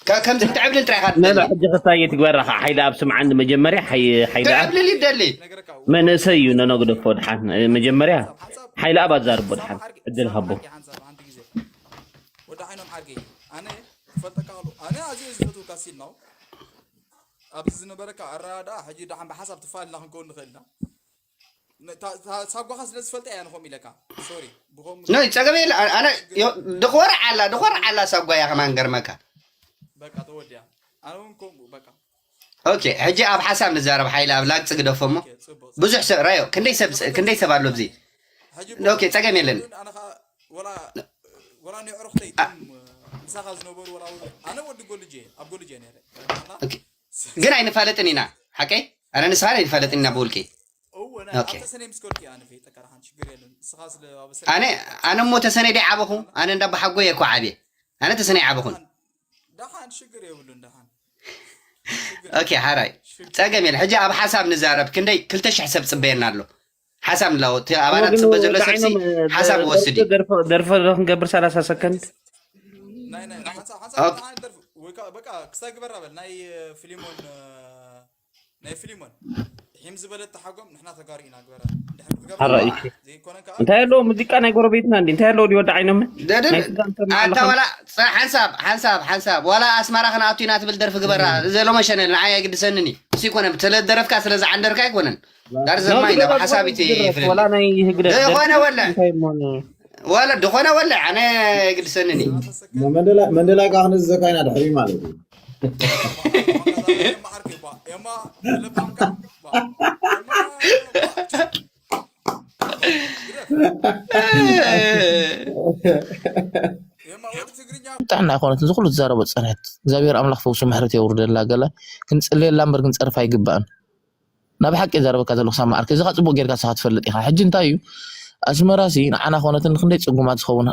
ከ- ከምዚ ክትዕብልል ጥራይ ኢኻ ነሎ ትደሊ ሕጂ ክታየ ትግበራ ከዓ ሓይሊ ኣብ ስምዓኒ መጀመርያ ሓይ- ሓይሊ ኣብ ትዕብልል ይደሊ መንእሰይ እዩ ነነግደፎ ድሓን እ፣ መጀመርያ ሓይሊ ኣብ ኣዛርቦ ድሓን ዕድል ሃቦ ወደ ዓይኖም ዓርገይ ኣነ ትፈልጠካ ከሉ ኣነ ኣዝየ ዝፈትውካ ሲል ነው ኣብዚ ዝነበረካ ኣረዳዳ ሕጂ ደሓን ብሓሳብ ትፋልና ክንከውን ንኽእል ኢና ሳጓኻ ስለ ዝፈልጠ እያ ንኸም ኢለካ ሶሪ ብኸም ኖይ ጸገም የለ ኣነ ድኾርዕ ኣላ ድኾርዕ ኣላ ሳጓያ ከማን ገርመካ በቃ ተወዲያ ኣነ እውን ከምኡ በቃ ኦኬ ሕጂ ኣብ ሓሳብ ንዛረብ ሓይሊ ኣብ ላግፂ ግደፎ እሞ ብዙሕ ሰብ ራዮ ክንደይ ሰብ ክንደይ ሰብ ኣሎ ኣብዚ ኦኬ ጸገም የለን ወላ ወላ ኒዕሩኽተይ ቶም ምሳኻ ዝነበሩ ወላ ኣነ ወዲ ጎልጅ ኣብ ጎልጅ ነረ ግን ኣይንፋለጥን ኢና ሓቀይ ኣነ ንስኻ ኣይንፋለጥን ኢና ብውልቂ እወ ናይ ኣብ ተሰነይ ምስ ከድኩ ኣነ ፈይጠካ ደሓን ችግር የለን ንስኻ ስለ ኣብ ኣነ ኣነ እሞ ተሰነይ ደይ ዓበኹ ኣነ እንዳ ብሓጎ የኮ ዓብየ ኣነ ተሰነይ ዓበኹን ደሓን ሽግር የብሉን ደሓን ኦኬ ሓራይ ጸገም የለ ሕጂ ኣብ ሓሳብ ንዛረብ ክንደይ ክልተ ሽሕ ሰብ ጽበየና ኣሎ ሓሳብ ንላዎ እቲ ኣባላት ጽበ ዘሎ ሰብሲ ሓሳብ ወስድ እዩ ደርፈ ዶ ክንገብር ሰላሳ ሰከንድ ናይ ናይ ሓንሳብ ሓንሳብ ደሓን ደርፊ ወይ ከዓ በቃ ክስታይ ግበራ በል ናይ ፊሊሞን ናይ ፊሊሞን ሒም ዝበለት ተሓጎም ንሕና ተጋሩ ኢና ግበራ እንድሕር ክትገብር ሓራይ እሺ ዘይኮነ ከዓ እንታይ ኣለዎ ሙዚቃ ናይ ጎረቤትና እንዲ እንታይ ኣለዎ ድወዲ ዓይኖም ደድን ናይ ስልጣን ሰማዕ ኣታ ኣለኻ? ዋላ ጸ- ሓንሳብ ሓንሳብ ሓንሳብ ዋላ ኣስመራ ክንኣቱ ኢና ትብል ደርፊ ግበራ ዘሎ መሸነ ንዓይ ኣይግድሰንን እዩ እሱ ይኮነ ስለደረፍካ ስለዝዓንደርካ ኣይኮነን ዳር ዘማ ኢና ብሓሳብ እቲ ፍልል ወላ ናይ ህግደፍ ዝኾነ ደርፊ ወለ እንታይ እሞ ን- ወለ ዝኾነ ወለ ኣነ ኣይግድሰንን እዩ መንደላይ መንደላይ ከዓ ክንዝዘካ ኢና ድሕሪ ማለት እዩ የማ ለባምካ የማ ወዲ ትግርኛ ጥዕና ኣይኮነትን ዝኩሉ ትዛረቦ ዝፀንሐት እግዚኣብሔር ኣምላኽ ፈውሱ ምሕረት የውርደላ ገለ ክንፅልየላ እምበር ክንፀርፍ ኣይግባእን ናብ ሓቂ ዘረበካ ዘለኹ ሳማ ዓርከይ እዚ ከዓ ፅቡቅ ጌርካ ስኻ ትፈልጥ ኢኻ ሕጂ እንታይ እዩ ኣስመራ ሲ ንዓና ኮነትን ክንደይ ፅጉማት ዝኸውን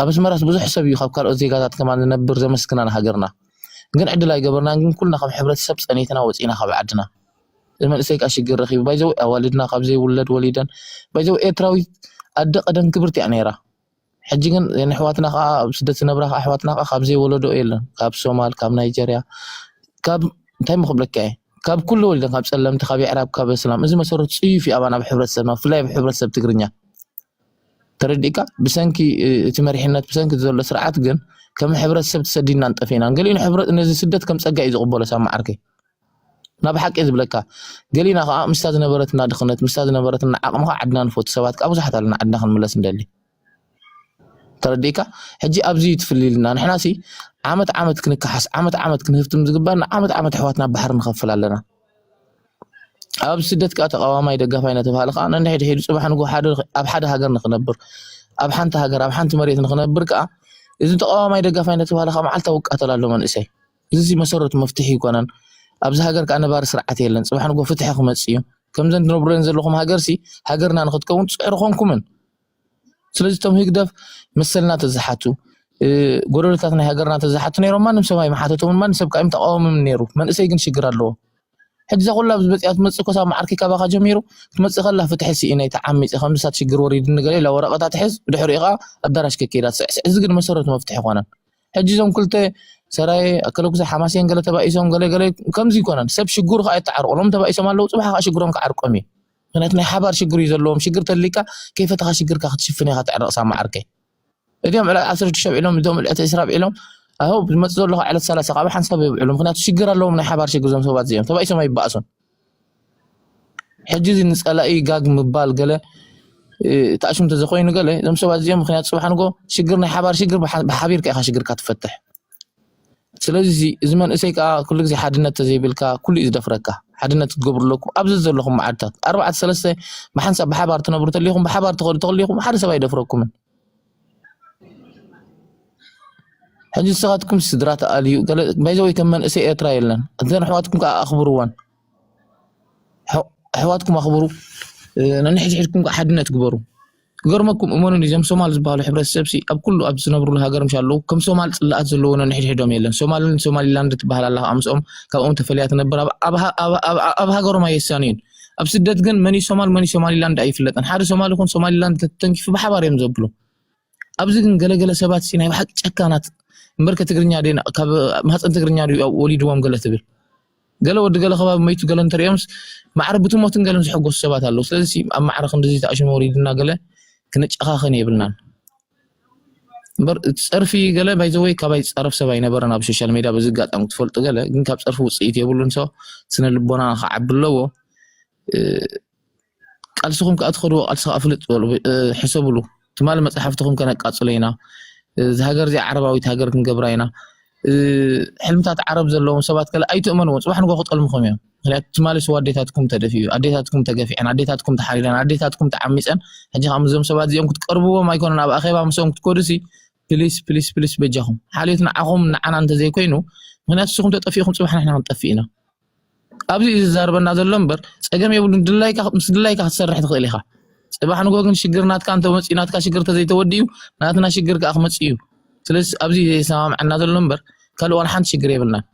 ኣብ ኣስመራስ ብዙሕ ሰብ እዩ ካብ ካልኦት ዜጋታት ከማን ዝነብር ዘመስግና ንሃገርና ግን ዕድል ኣይገበርናን ግን ኩልና ከም ሕብረተሰብ ፀኒትና ወፂና ካብ ዓድና እዚ መንእሰይ ከዓ ሽግር ረኪቡ ባይዘው ኣዋልድና ካብ ዘይውለድ ወሊደን ባይዘው ኤርትራዊት ኣደ ቀደም ክብርቲ እያ ነይራ ሕጂ ግን ንሕዋትና ከዓ ኣብ ስደት ዝነብራ ከዓ ኣሕዋትና ከዓ ካብ ዘይወለዶ የለን ካብ ሶማል ካብ ናይጀርያ ካብ እንታይ ምክብለካ እየ ካብ ኩሉ ወሊደን ካብ ፀለምቲ ካብ የዕራብ ካብ እስላም እዚ መሰረቱ ፅዩፍ እዩ ኣባና ኣብ ሕብረተሰብና ብፍላይ ኣብ ሕብረተሰብ ትግርኛ ተረዲእካ ብሰንኪ እቲ መሪሕነት ብሰንኪ ዘሎ ስርዓት ግን ከም ሕብረተሰብ ተሰዲድና ንጠፊእና ገሊኡ ንሕብረት ነዚ ስደት ከም ፀጋ እዩ ዝቕበሎ ሳማ ዓርከይ ናብ ሓቂ ዝብለካ ገሊና ከዓ ምስታ ዝነበረትና ድኽነት ምስታ ዝነበረትና ዓቕሚ ከዓ ዓድና ንፈቱ ሰባት ከዓ ብዙሓት ኣለና ዓድና ክንምለስ እንደሊ ተረዲእካ ሕጂ ኣብዚ እዩ ትፍልልና ንሕና ሲ ዓመት ዓመት ክንከሓስ ዓመት ዓመት ክንህፍትም ዝግባና ዓመት ዓመት ኣሕዋትና ባሕሪ ንኸፍል ኣለና ኣብ ስደት ከዓ ተቃዋማይ ደጋፋይ ነተባሃለ ከዓ ነንድሕድ ሒዱ ፅባሕ ንጎ ሓደ ኣብ ሓደ ሃገር ንክነብር ኣብ ሓንቲ ሃገር ኣብ ሓንቲ መሬት ንክነብር ከዓ እዚ ተቃዋማይ ደጋፋይ እናተባሃለ ከዓ መዓልታዊ ይቃተል ኣሎ መንእሰይ። እዚ መሰረቱ መፍትሒ ይኮነን። ኣብዚ ሃገር ከዓ ነባሪ ስርዓት የለን። ፅባሕ ንጎ ፍትሒ ክመፅእ እዩ። ከምዘን ትነብሩለን ዘለኹም ሃገር ሲ ሃገርና ንክትከውን ፅዕሩ ኮንኩምን። ስለዚ እቶም ህግደፍ መሰልና ተዝሓቱ፣ ጎደሎታት ናይ ሃገርና ተዝሓቱ ነይሮም ማንም ሰብ ኣይምሓተቶምን፣ ማንም ሰብ ከዓ ኣይምተቃወምን ነይሩ። መንእሰይ ግን ሽግር ኣለዎ። ሕጂ እዛ ኩላ ኣብዚ መፅኣ ትመፅእ ኮሳ መዓርከይ ካባኻ ጀሚሩ ክትመፅእ ከላ ፍትሒ ስኢነ ተዓሚፀ ከምዚ ሳት ሽግር ወሪድኒ ገለ ኢላ ወረቐታ ትሕዝ፣ ብድሕሪኡ ከዓ ኣዳራሽ ከይዳ ትስዕስዕ። እዚ ግን መሰረቱ መፍትሒ ኣይኮነን። ሕጂ እዞም ክልተ ሰራየ ኣከለጉዛይ ሓማሴን ገለ ተባኢሶም ገለ ገለ ከምዚ ይኮነን። ሰብ ሽግሩ ከዓ የተዓርቆሎም ተባኢሶም ኣለዉ፣ ፅባሕ ከዓ ሽግሮም ክዓርቆም እዩ። ምክንያቱ ናይ ሓባር ሽግር እዩ ዘለዎም። ሽግር ተልካ ከይፈተኻ ሽግርካ ክትሽፍን ኢኻ ትዕረቕ ሳማ ዓርከይ። እዚኦም ዕለት ዓሰርተ ሽዱሽተ ኣብዒሎም፣ እዚኦም ዕለት ዕስራ ኣብዒሎም፣ ኣሁ ዝመፅእ ዘሎ ከዓ ዕለት ሰላሳ ካብ ሓንሳብ የብዕሉ። ምክንያቱ ሽግር ኣለዎም ናይ ሓባር ሽግር እዞም ሰባት እዚኦም ተባኢሶም ኣይበኣሱን። ሕጂ እዚ ንፀላኢ ጋግ ምባል ገለ ተኣሽም ተዘኮይኑ ገለ እዞም ሰባት እዚኦም ምክንያቱ ፅባሕ ንጎ ሽግር ናይ ሓባር ሽግር ብሓቢርካ ኢካ ሽግርካ ትፈትሕ። ስለዚ እዚ መንእሰይ ከዓ ኩሉ ግዜ ሓድነት ተዘይብልካ ኩሉ እዩ ዝደፍረካ። ሓድነት ክትገብሩ ኣለኩም ኣብዚ ዘለኹም መዓድታት ኣርባዕተ ሰለስተ ብሓንሳብ ብሓባር ትነብሩ ተሊኹም ብሓባር ትኸዱ ተሊኹም ሓደ ሰብ ኣይደፍረኩምን። ሕጂ ንስኻትኩም ስድራ ተኣልዩ ባይዘወይ ከም መንእሰይ ኤርትራ የለን። እተን ኣሕዋትኩም ከዓ ኣኽብርወን። ኣሕዋትኩም ኣኽብሩ። ነንሕድሕድኩም ከዓ ሓድነት ግበሩ። ክገርመኩም እመኑን እዞም ሶማል ዝበሃሉ ሕብረተሰብ ሲ ኣብ ኩሉ ኣብ ዝነብሩሉ ሃገር ምሽ ኣለዉ ከም ሶማል ፅላኣት ዘለዎ ነንሕድሕዶም የለን። ሶማልን ሶማሊላንድ ትበሃል ኣላ ከዓ ምስኦም ካብኦም ተፈልያ ትነብር። ኣብ ሃገሮም ኣየሳንዩን። ኣብ ስደት ግን መን ሶማል መን ሶማሊላንድ ኣይፍለጥን። ሓደ ሶማል ይኹን ሶማሊላንድ ተተንኪፉ ብሓባር እዮም ዘብሉ። ኣብዚ ግን ገለገለ ሰባት ሲ ናይ ብሓቂ ጨካናት እምበርከ ትግርኛ ደ ካብ ማህፀን ትግርኛ ድዩ ወሊድዎም ገለ ትብል ገለ ወዲ ገለ ከባቢ መይቱ ገለ እንተሪኦምስ ማዕረ ብትሞትን ገለን ዝሕጎሱ ሰባት ኣለዉ። ስለዚ ኣብ ማዕረ ክንድዚ ተኣሽሙ ወሪድና ገለ ክንጨኻኸን የብልናን። እምበር እቲ ፀርፊ ገለ ባይዘወይ ካባይ ዝፃረፍ ሰብ ኣይነበረን ኣብ ሶሻል ሜድያ በዚ ኣጋጣሚ ክትፈልጡ ገለ ግን ካብ ፀርፊ ውፅኢት የብሉን። ሰ ስነ ልቦና ክዓቢ ኣለዎ። ቃልስኹም ክኣትኸድዎ ቃልሲ ከዓ ፍልጥ በሉ። ሕሰብሉ። ትማሊ መፅሓፍትኹም ከነቃፅሎ ኢና። እዚ ሃገር እዚኣ ዓረባዊት ሃገር ክንገብራ ኢና። ሕልምታት ዓረብ ዘለዎም ሰባት ከለ ኣይትእመንዎም። ፅባሕ ንጎ ክጠልምኹም እዮም። ምክንያቱ ትማሊ ስዋ ኣዴታትኩም ተደፊኡ፣ ኣዴታትኩም ተገፊዐን፣ ኣዴታትኩም ተሓሪረን፣ ኣዴታትኩም ተዓሚፀን። ሕጂ ከዓ ምዞም ሰባት እዚኦም ክትቀርብዎም ኣይኮነን። ኣብ ኣኼባ ምስኦም ክትኮዱሲ ፕሊስ ፕሊስ ፕሊስ በጃኹም ሓልዮት ንዓኹም ንዓና እንተዘይኮይኑ ምክንያቱ ንስኹም ተጠፊእኹም ፅባሕ ንሕና ክንጠፍእ ኢና። ኣብዚ እዩ ዝዛረበና ዘሎ እምበር ፀገም የብሉን። ድላይካ ምስ ድላይካ ክትሰርሕ ትኽእል ኢኻ። ፅባሕ ንጎ ግን ሽግር ናትካ እንተመፅኡ ናትካ ሽግር ተዘይተወዲኡ ናትና ሽግር ከዓ ክመፅእ እዩ። ስለዚ ኣብዚ ዘየሰማምዐና ዘሎ እምበር ካልእ ዋላ ሓንቲ ሽግር የብልናን።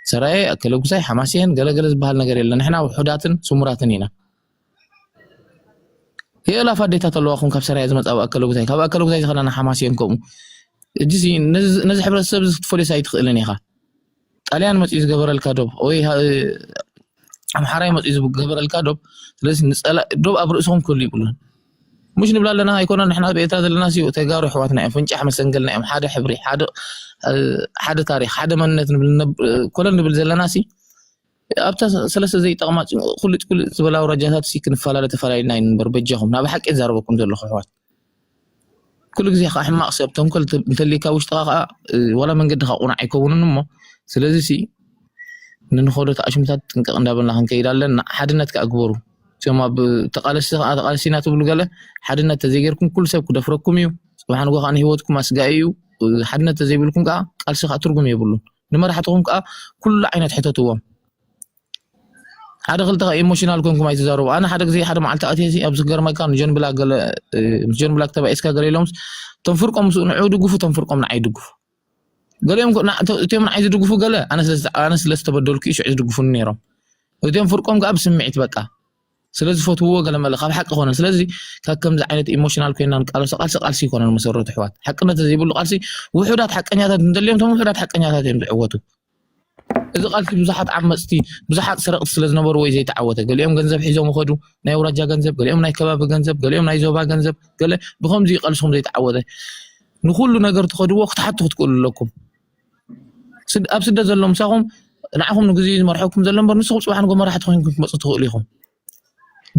ሰራየ ኣከለጉሳይ ሓማሴን ገለገለ ዝበሃል ነገር የለን። ንሕና ውሑዳትን ስሙራትን ኢና። የእላፍ ኣዴታት ኣለዋኹም ካብ ሰራየ ዝመፃ ኣብ ኣከለጉሳይ ካብ ኣከለጉሳይ ዝኸዳና ሓማሴን ከምኡ። እጅ ነዚ ሕብረተሰብ እዚ ክትፈልዮስ ኣይትኽእልን ኢኻ። ጣልያን መፅኡ ዝገበረልካ ዶብ ወይ ኣምሓራይ መፅኡ ዝገበረልካ ዶብ። ስለዚ ንፀላ ዶብ ኣብ ርእስኹም ክህሉ ይብሉን። ሙሽ ንብል ኣለና ኣይኮነን። ንሕና ኣብ ኤርትራ ዘለና ሲ ተጋሩ ኣሕዋትና እዮም። ፍንጫሕ መሰንገልና እዮም። ሓደ ሕብሪ፣ ሓደ ታሪክ፣ ሓደ መንነት ኮለል ንብል ዘለና ሲ ኣብታ ሰለስተ ዘይጠቕማ ኩልጭ ኩልጭ ዝበላ ኣውራጃታት ሲ ክንፈላለ ተፈላለና ይንበር። በጃኹም ናብ ሓቂ ዛረበኩም ዘለኹ ኣሕዋት። ኩሉ ግዜ ከዓ ሕማቕ ሰብ ተንኮል እንተሊካ ውሽጥኻ ከዓ ዋላ መንገድኻ ቁኑዕ ኣይከውንን እሞ ስለዚ ሲ ንንኸዶ ተኣሽምታት ጥንቅቕ እንዳበልና ክንከይድ ኣለና። ሓድነት ከዓ ግበሩ። እቶም ኣብ ተቃለሲ ከዓ ተቃለሲና ትብሉ ገለ ሓድነት ተዘይገርኩም ኩሉ ሰብ ክደፍረኩም እዩ። ፅባሕ ንጎ ከዓ ንህይወትኩም ኣስጋኢ እዩ። ሓድነት ተዘይብልኩም ከዓ ቃልሲ ከዓ ትርጉም የብሉን። ንመራሕትኹም ከዓ ኩሉ ዓይነት ሕተትዎም። ሓደ ክልተ ከዓ ኢሞሽናል ኮንኩም ኣይትዛረቡ። ኣነ ሓደ ግዜ ሓደ መዓልቲ ኣትየ ኣብዚ ክገርመካ ንጆን ብላክ ገለ ምስ ጆን ብላክ ተባኢስካ ገለ ኢሎም እቶም ፍርቆም ምስኡ ንዑ ድግፉ እቶም ፍርቆም ንዓይ ድግፉ። ገሊኦም እቲኦም ንዓይ ዝድግፉ ገለ ኣነ ስለ ዝተበደልኩ እዩ ሽዑ ዝድግፉኒ ነይሮም። እቲኦም ፍርቆም ከዓ ብስምዒት በቃ ስለ ዝፈትውዎ ገለ መለ ካብ ሓቂ ኮነ። ስለዚ ካብ ከምዚ ዓይነት ኢሞሽናል ኮይና ንቃለሶ ቃልሲ ቃልሲ ይኮነን መሰረቱ ኣሕዋት። ሓቅነት ዘይብሉ ቃልሲ ውሑዳት ሓቀኛታት እንተልዮም እቶም ውሑዳት ሓቀኛታት እዮም ዝዕወቱ። እዚ ቃልሲ ብዙሓት ዓመፅቲ ብዙሓት ሰረቕቲ ስለ ዝነበርዎ እዩ ዘይተዓወተ። ገሊኦም ገንዘብ ሒዞም ይኸዱ፣ ናይ ኣውራጃ ገንዘብ፣ ገሊኦም ናይ ከባቢ ገንዘብ፣ ገሊኦም ናይ ዞባ ገንዘብ፣ ገለ ብከምዚ እዩ ቃልስኹም ዘይተዓወተ። ንኩሉ ነገር ትኸድዎ ክትሓቱ ክትክእሉ ኣለኩም። ኣብ ስደት ዘሎ ምሳኹም ንዓኹም ንግዜ እዩ ዝመርሐኩም ዘሎ እምበር ንስኹም ፅባሕ ንጎ መራሕቲ ኮይንኩም ክትመፁ ትኽእሉ ኢኹም።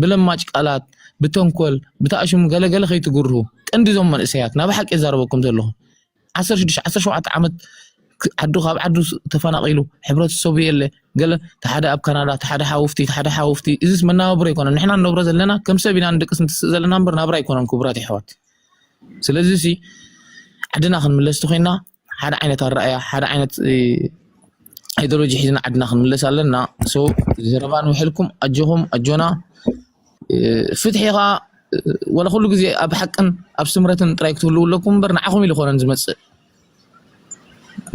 ብለማጭ ቃላት ብተንኮል ብተኣሽሙ ገለገለ ከይትግርሁ ቀንዲ እዞም መንእሰያት ናብ ሓቂ የዛረበኩም ዘለኹ ዓሰርተ ሽዱሽተ ዓሰርተ ሸውዓተ ዓመት ዓዱ ካብ ዓዱ ተፈናቒሉ ሕብረተሰቡ የለ ገለ ተሓደ ኣብ ካናዳ ተሓደ ሓውፍቲ ተሓደ ሓውፍቲ እዚስ መናባብሮ ኣይኮነን ንሕና ንነብሮ ዘለና ከም ሰብ ኢና ንድቅስ ንትስእ ዘለና እምበር ናብራ ኣይኮነን ክቡራት ይሕዋት ስለዚ ሲ ዓድና ክንምለስ ተኮይና ሓደ ዓይነት ኣረኣያ ሓደ ዓይነት ኣይዲዮሎጂ ሒዝና ዓድና ክንምለስ ኣለና። ሶ ዘረባ ንውሕልኩም ኣጆኹም ኣጆና። ፍትሒ ከዓ ወላ ኩሉ ግዜ ኣብ ሓቅን ኣብ ስምረትን ጥራይ ክትህልው ኣለኩም እምበር ንዓኹም ኢሉ ኮነን ዝመፅእ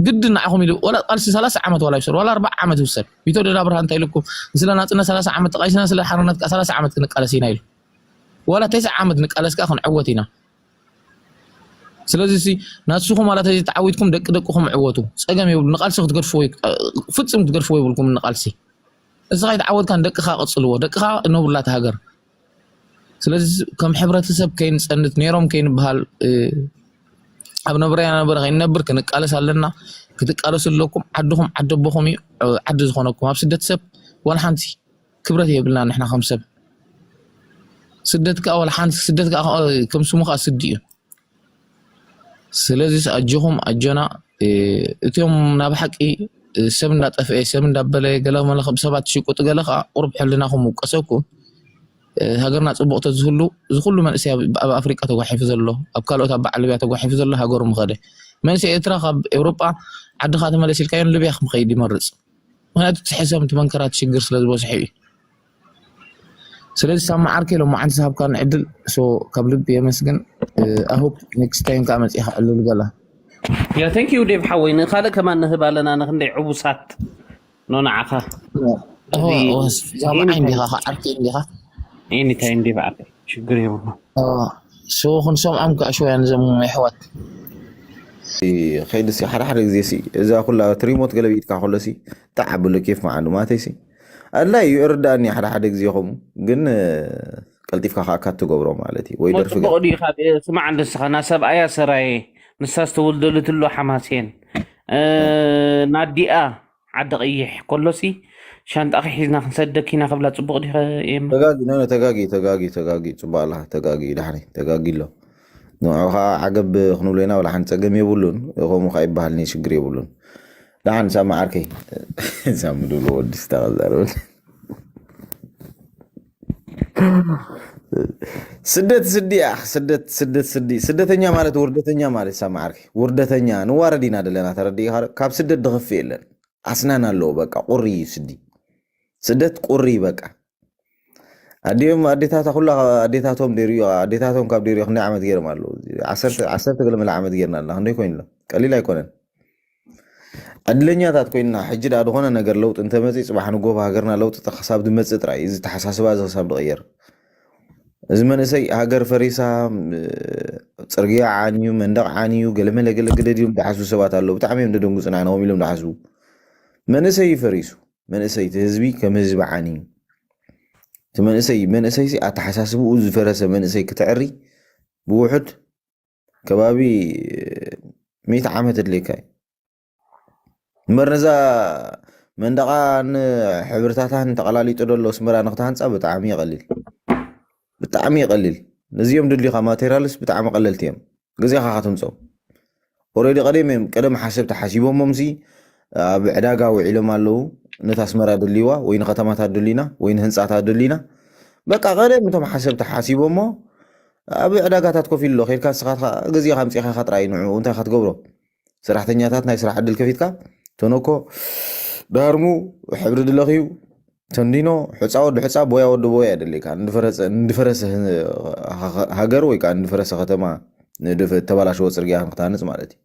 ግድን ንዓኹም ኢሉ ወላ ቃልሲ ሰላሳ ዓመት ዋላ ይሰር ዋላ ኣርባዓ ዓመት ይውሰድ። ቢተወደድ ኣብርሃ እንታይ ኢልኩም ስለ ናፅነት ሰላሳ ዓመት ተቃሊስና ስለ ሓርነት ከዓ ሰላሳ ዓመት ክንቃለስ ኢና ኢሉ ዋላ ተስዓ ዓመት ንቃለስ ከዓ ክንዕወት ኢና። ስለዚ ሲ ናስኹም ዋላ ተዘይተዓዊትኩም ደቂ ደቅኹም ዕወቱ። ፀገም የብሉ ንቃልሲ ክትገድፍዎ ፍፅም ክትገድፍዎ የብልኩም ንቃልሲ። እስኻ ይተዓወትካ ንደቅኻ ቀፅልዎ ደቅኻ እነብሩላ እታ ሃገር። ስለዚ ከም ሕብረተሰብ ከይንፀንት ነይሮም ከይንበሃል ኣብ ነበረ ነበረ ከይንነብር ክንቃለስ ኣለና። ክትቃለሱ ኣለኩም። ዓድኹም ዓዲ ኣቦኹም እዩ። ዓዲ ዝኾነኩም ኣብ ስደት ሰብ ዋላ ሓንቲ ክብረት የብልና ንሕና ከም ሰብ። ስደት ከዓ ዋላ ሓንቲ ስደት ከዓ ከም ስሙ ከዓ ስዲ እዩ። ስለዚ ኣጆኹም ኣጆና። እቲኦም ናብ ሓቂ ሰብ እንዳጠፍአ ሰብ እንዳበለ ገለ መለ ብሰባት ሽቁጥ ገለ ከዓ ቁሩብ ሕልናኹም ውቀሰኩም። ሃገርና ፅቡቅ ተዝህሉ ዝኩሉ መንእሰይ ኣብ ኣፍሪቃ ተጓሒፉ ዘሎ ኣብ ካልኦት ኣብ በዓል ሊብያ ተጓሒፉ ዘሎ ሃገሩ ምኸደ። መንእሰይ ኤርትራ ካብ ኤውሮጳ ዓድኻ ተመለስ ኢልካዮ ንሊብያ ክምኸይድ ይመርፅ። ምክንያቱ ትሕሰም ትመንከራት ሽግር ስለ ዝበዝሑ እዩ። ስለዚ ሳማ ዓርከይ ሎማዓንቲ ዝሃብካኒ ዕድል ሶ ካብ ልቢ የመስግን። ኣሆፕ ኔክስት ታይም ከዓ መፂኻ ዕልል ገላ። ያ thank you ዴቭ ሓወይ ንካልእ ከማን ንህብ ኣለና ንክንደይ ዕቡሳት ኖ ንዓኻ ዛማዓይ እንዲኻ ዓርከይ እንዲኻ anytime ዴቭ ዓርከይ ሽግር የብሉ ሶ ክንሰምዖም ከዓ ሽወያ ንዘም ኣሕዋት ከይድሲ ሓደ ሓደ ግዜ ሲ እዛ ኩላ ትሪሞት ገለ ብኢድካ ከሎ ሲ ጣዕ ብሉ ኬፍ መዓሉ ማተይ ሲ ኣድላይ እዩ እርዳእኒ ሓደ ሓደ ግዜ ከምኡ ግን ቀልጢፍካ ከዓ ካት ትገብሮ ማለት እዩ ወይ ደርፊ ጽቡቅ ድዩ ካብ ስማዕ እንደስኻ ና ሰብኣያ ሰራየ ንሳ ዝተወልደልትሎ ሓማሴን ናዲኣ ዓዲ ቀይሕ ከሎሲ ሻንጣኺ ሒዝና ክንሰደኪ ኢና ክብላ ጽቡቅ ዲኸ የም ተጋጊ ኖ ተጋጊ ተጋጊ ተጋጊ ጽቡቅ ኣለኻ ተጋጊ ዳሕሪ ተጋጊ ኣሎ ንዑ ከዓ ዓገብ ክንብሎ ኢና ወላ ሓንቲ ፀገም የብሉን ከምኡ ከዓ ይበሃል ኒ ሽግር የብሉን ደሓን ሳማ ዓርከይ ሳሚ ድብሎ ወዲ ዝተቐዛረበ ስደት ስዲ ኣኽ ስደት ስደት ስዲ ስደተኛ ማለት ውርደተኛ ማለት ሳማ ዓርከይ ውርደተኛ ንዋረድ ኢና ደለና ተረዲእካ ካብ ስደት ድኸፍእ የለን ኣስናን ኣለዎ በቃ ቁሪ እዩ ስዲ ስደት ቁሪ በቃ ኣዲኦም ኣዴታታ ኩላ ኣዴታቶም ደርዩ ኣዴታቶም ካብ ደርዩ ክንደይ ዓመት ገይሮም ኣለዉ ዓሰርተ ገለመለ ዓመት ገይርና ኣለና ክንደይ ኮይኑ ኣሎ ቀሊል ኣይኮነን ዕድለኛታት ኮይንና ሕጂ ዳ ዝኾነ ነገር ለውጢ እንተመፅእ ፅባሕ ንጎብ ሃገርና ለውጢ ክሳብ ዝመፅእ ጥራይ እዚ ተሓሳስባ እዚ ክሳብ ዝቕየር እዚ መንእሰይ ሃገር ፈሪሳ ፅርግያ ዓንዩ መንደቕ ዓንዩ ገለመለ ገለ ግደድ ኢሎም ዝሓስቡ ሰባት ኣለዉ ብጣዕሚ እዮም ደደንጉፅና ንኸም ኢሎም ዝሓስቡ መንእሰይ እዩ ፈሪሱ መንእሰይ እቲ ህዝቢ ከም ህዝቢ ዓንዩ እቲ መንእሰይ መንእሰይ ሲ ኣተሓሳስብኡ ዝፈረሰ መንእሰይ ክትዕሪ ብውሑድ ከባቢ ሚእቲ ዓመት ኣድልየካ እዩ እምበር ነዛ መንደቓን ሕብርታታን ተቐላሊጡ ደሎ ኣስመራ ንክትሃንፃ ብጣዕሚ ይቐሊል ብጣዕሚ ይቐሊል ነዚኦም ድልዩካ ማቴሪያልስ ብጣዕሚ ቀለልቲ እዮም ግዜኻ ክትምፆም ኦረዲ ቀደም እዮም ቀደም ሓሰብ ተሓሲቦሞም ሲ ኣብ ዕዳጋ ውዒሎም ኣለዉ ነታ ኣስመራ ድልይዋ ወይ ንከተማታት ድልዩና ወይ ንህንፃታት ድልዩና በቃ ቀደም እቶም ሓሰብ ተሓሲቦሞ ኣብ ዕዳጋታት ኮፍ ኢሉ ኣሎ ከድካ ንስኻ ግዜኻ ኣምፂኻ ኢኻ ጥራይ ንዕኡ እንታይ ኢኻ ትገብሮ ሰራሕተኛታት ናይ ስራሕ ዕድል ከፊትካ ተነኮ ዳርሙ ሕብሪ ድለኽዩ ተንዲኖ ሕፃ ወዲ ሕፃ ቦያ ወዲ ቦያ የደልካ እንድፈረሰ ሃገር ወይ ከዓ እንድፈረሰ ከተማ ተበላሸወ ፅርግያ ንክታንፅ ማለት እዩ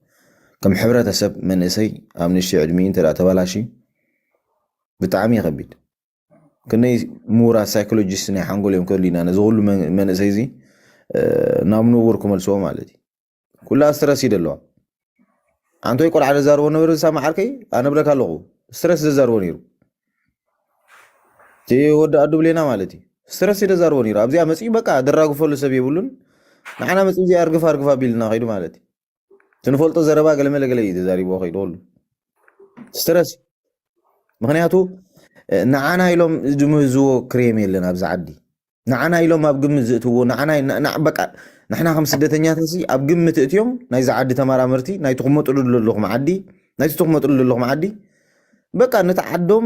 ከም ሕብረተሰብ መንእሰይ ኣብ ንእሽተይ ዕድሚኡ እንተ ተበላሽዩ ብጣዕሚ ከቢድ ክንደይ ምሁራት ሳይኮሎጂስት ናይ ሓንጎል እዮም ክህሉ ኢና ነዚ ኩሉ መንእሰይ እዚ ናብ ንቡር ክመልስዎ ማለት እዩ ኩላ ስትረስ እዩ ደለዋ ኣንቶይ ቆልዓ ዘዛርቦ ነበር ዝሳማ ዓርከይ ኣነብረካ ኣለኹ ስትረስ ዘዛርቦ ነይሩ እቲ ወዲ ኣዱ ብሌና ማለት እዩ ስትረስ እዩ ዘዛርቦ ነይሩ ኣብዚኣ መፅኡ በቃ ደራግፈሉ ሰብ የብሉን ንዓና መፅኡ እዚኣ እርግፍ ኣርግፍ ኣቢልና ከይዱ ማለት እዩ ትንፈልጦ ዘረባ ገለመለ ገለ እዩ ተዛሪብዎ ከይዱ ኩሉ ስትረስ ምክንያቱ ንዓና ኢሎም ዝምህዝዎ ክሬም የለን ኣብዚ ዓዲ ንዓና ኢሎም ኣብ ግምት ዝእትዎ ንዓና በቃ ንሕና ከም ስደተኛታት ኣብ ግምት እትዮም ናይዚ ዓዲ ተመራመርቲ ናይ ትቕመጥሉ ዘለኹም ዓዲ ናይ ትቕመጥሉ ዘለኹም ዓዲ በቃ ነቲ ዓዶም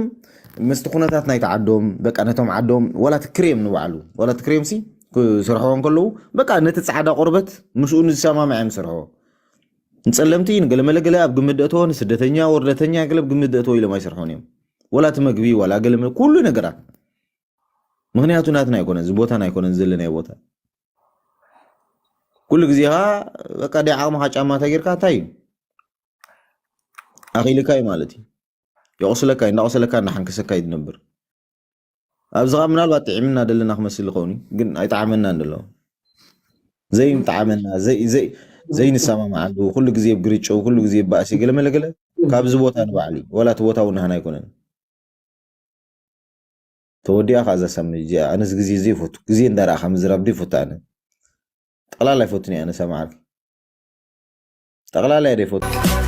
ምስቲ ኩነታት ናይቲ ዓዶም በቃ ነቶም ዓዶም ዋላ እቲ ክሬም ንባዕሉ ዋላ እቲ ክሬም ሲ ክሰርሕዎ እንከለዉ በቃ ነቲ ፃዕዳ ቆርበት ምስኡ ንዝሰማምዐ እዮም ዝሰርሕዎ ንጸለምቲ ንገለመለ ገለ ኣብ ግምት ደእተዎ፣ ንስደተኛ ወርደተኛ ገለ ኣብ ግምት ደእተዎ ኢሎም ኣይሰርሑን እዮም። ወላ እቲ መግቢ፣ ዋላ ገለመለ፣ ኩሉ ነገራት። ምኽንያቱ ናትና ኣይኮነን፣ እዚ ቦታና ኣይኮነን፣ ዘለናዮ ቦታ። ኩሉ ግዜ ኸዓ በቃ ዳይ ዓቕምኻ ጫማ እንታይ ጌርካ እንታይ እዩ? ኣኺልካ እዩ ማለት እዩ። የቑስለካ እዩ፣ እንዳቑሰለካ እንዳሓንከሰካ እዩ ዝነብር። ኣብዚ ኸዓ ምናልባት ጥዒምና ደለና ክመስል ይኸውን እዩ፣ ግን ኣይጠዓመናን ደሎ። ዘይንጠዓመና፣ ዘይ-፣ ዘይ-፣ ዘይንሰማማዓሉ፣ ኩሉ ግዜ ብግርጭው፣ ኩሉ ግዜ ብባእሲ፣ ገለመለ ገለ፣ ካብዚ ቦታ ንባዕሊ፣ ወላ እቲ ቦታ እውን ናህና ኣይኮነን። ተወዲኣ ኸዓ እዛ ሳምሪ እዚኣ፣ ኣነስ ግዜ ዘይፈቱ፣ ግዜ እንዳረኣኻ ምዝራብ ዘይፈቱ ኣነ። ጠቕላላ ኣይፈቱን እየ ኣነ ሳማዓርኪ። ጠቕላላ እየ ዘይፈቱ።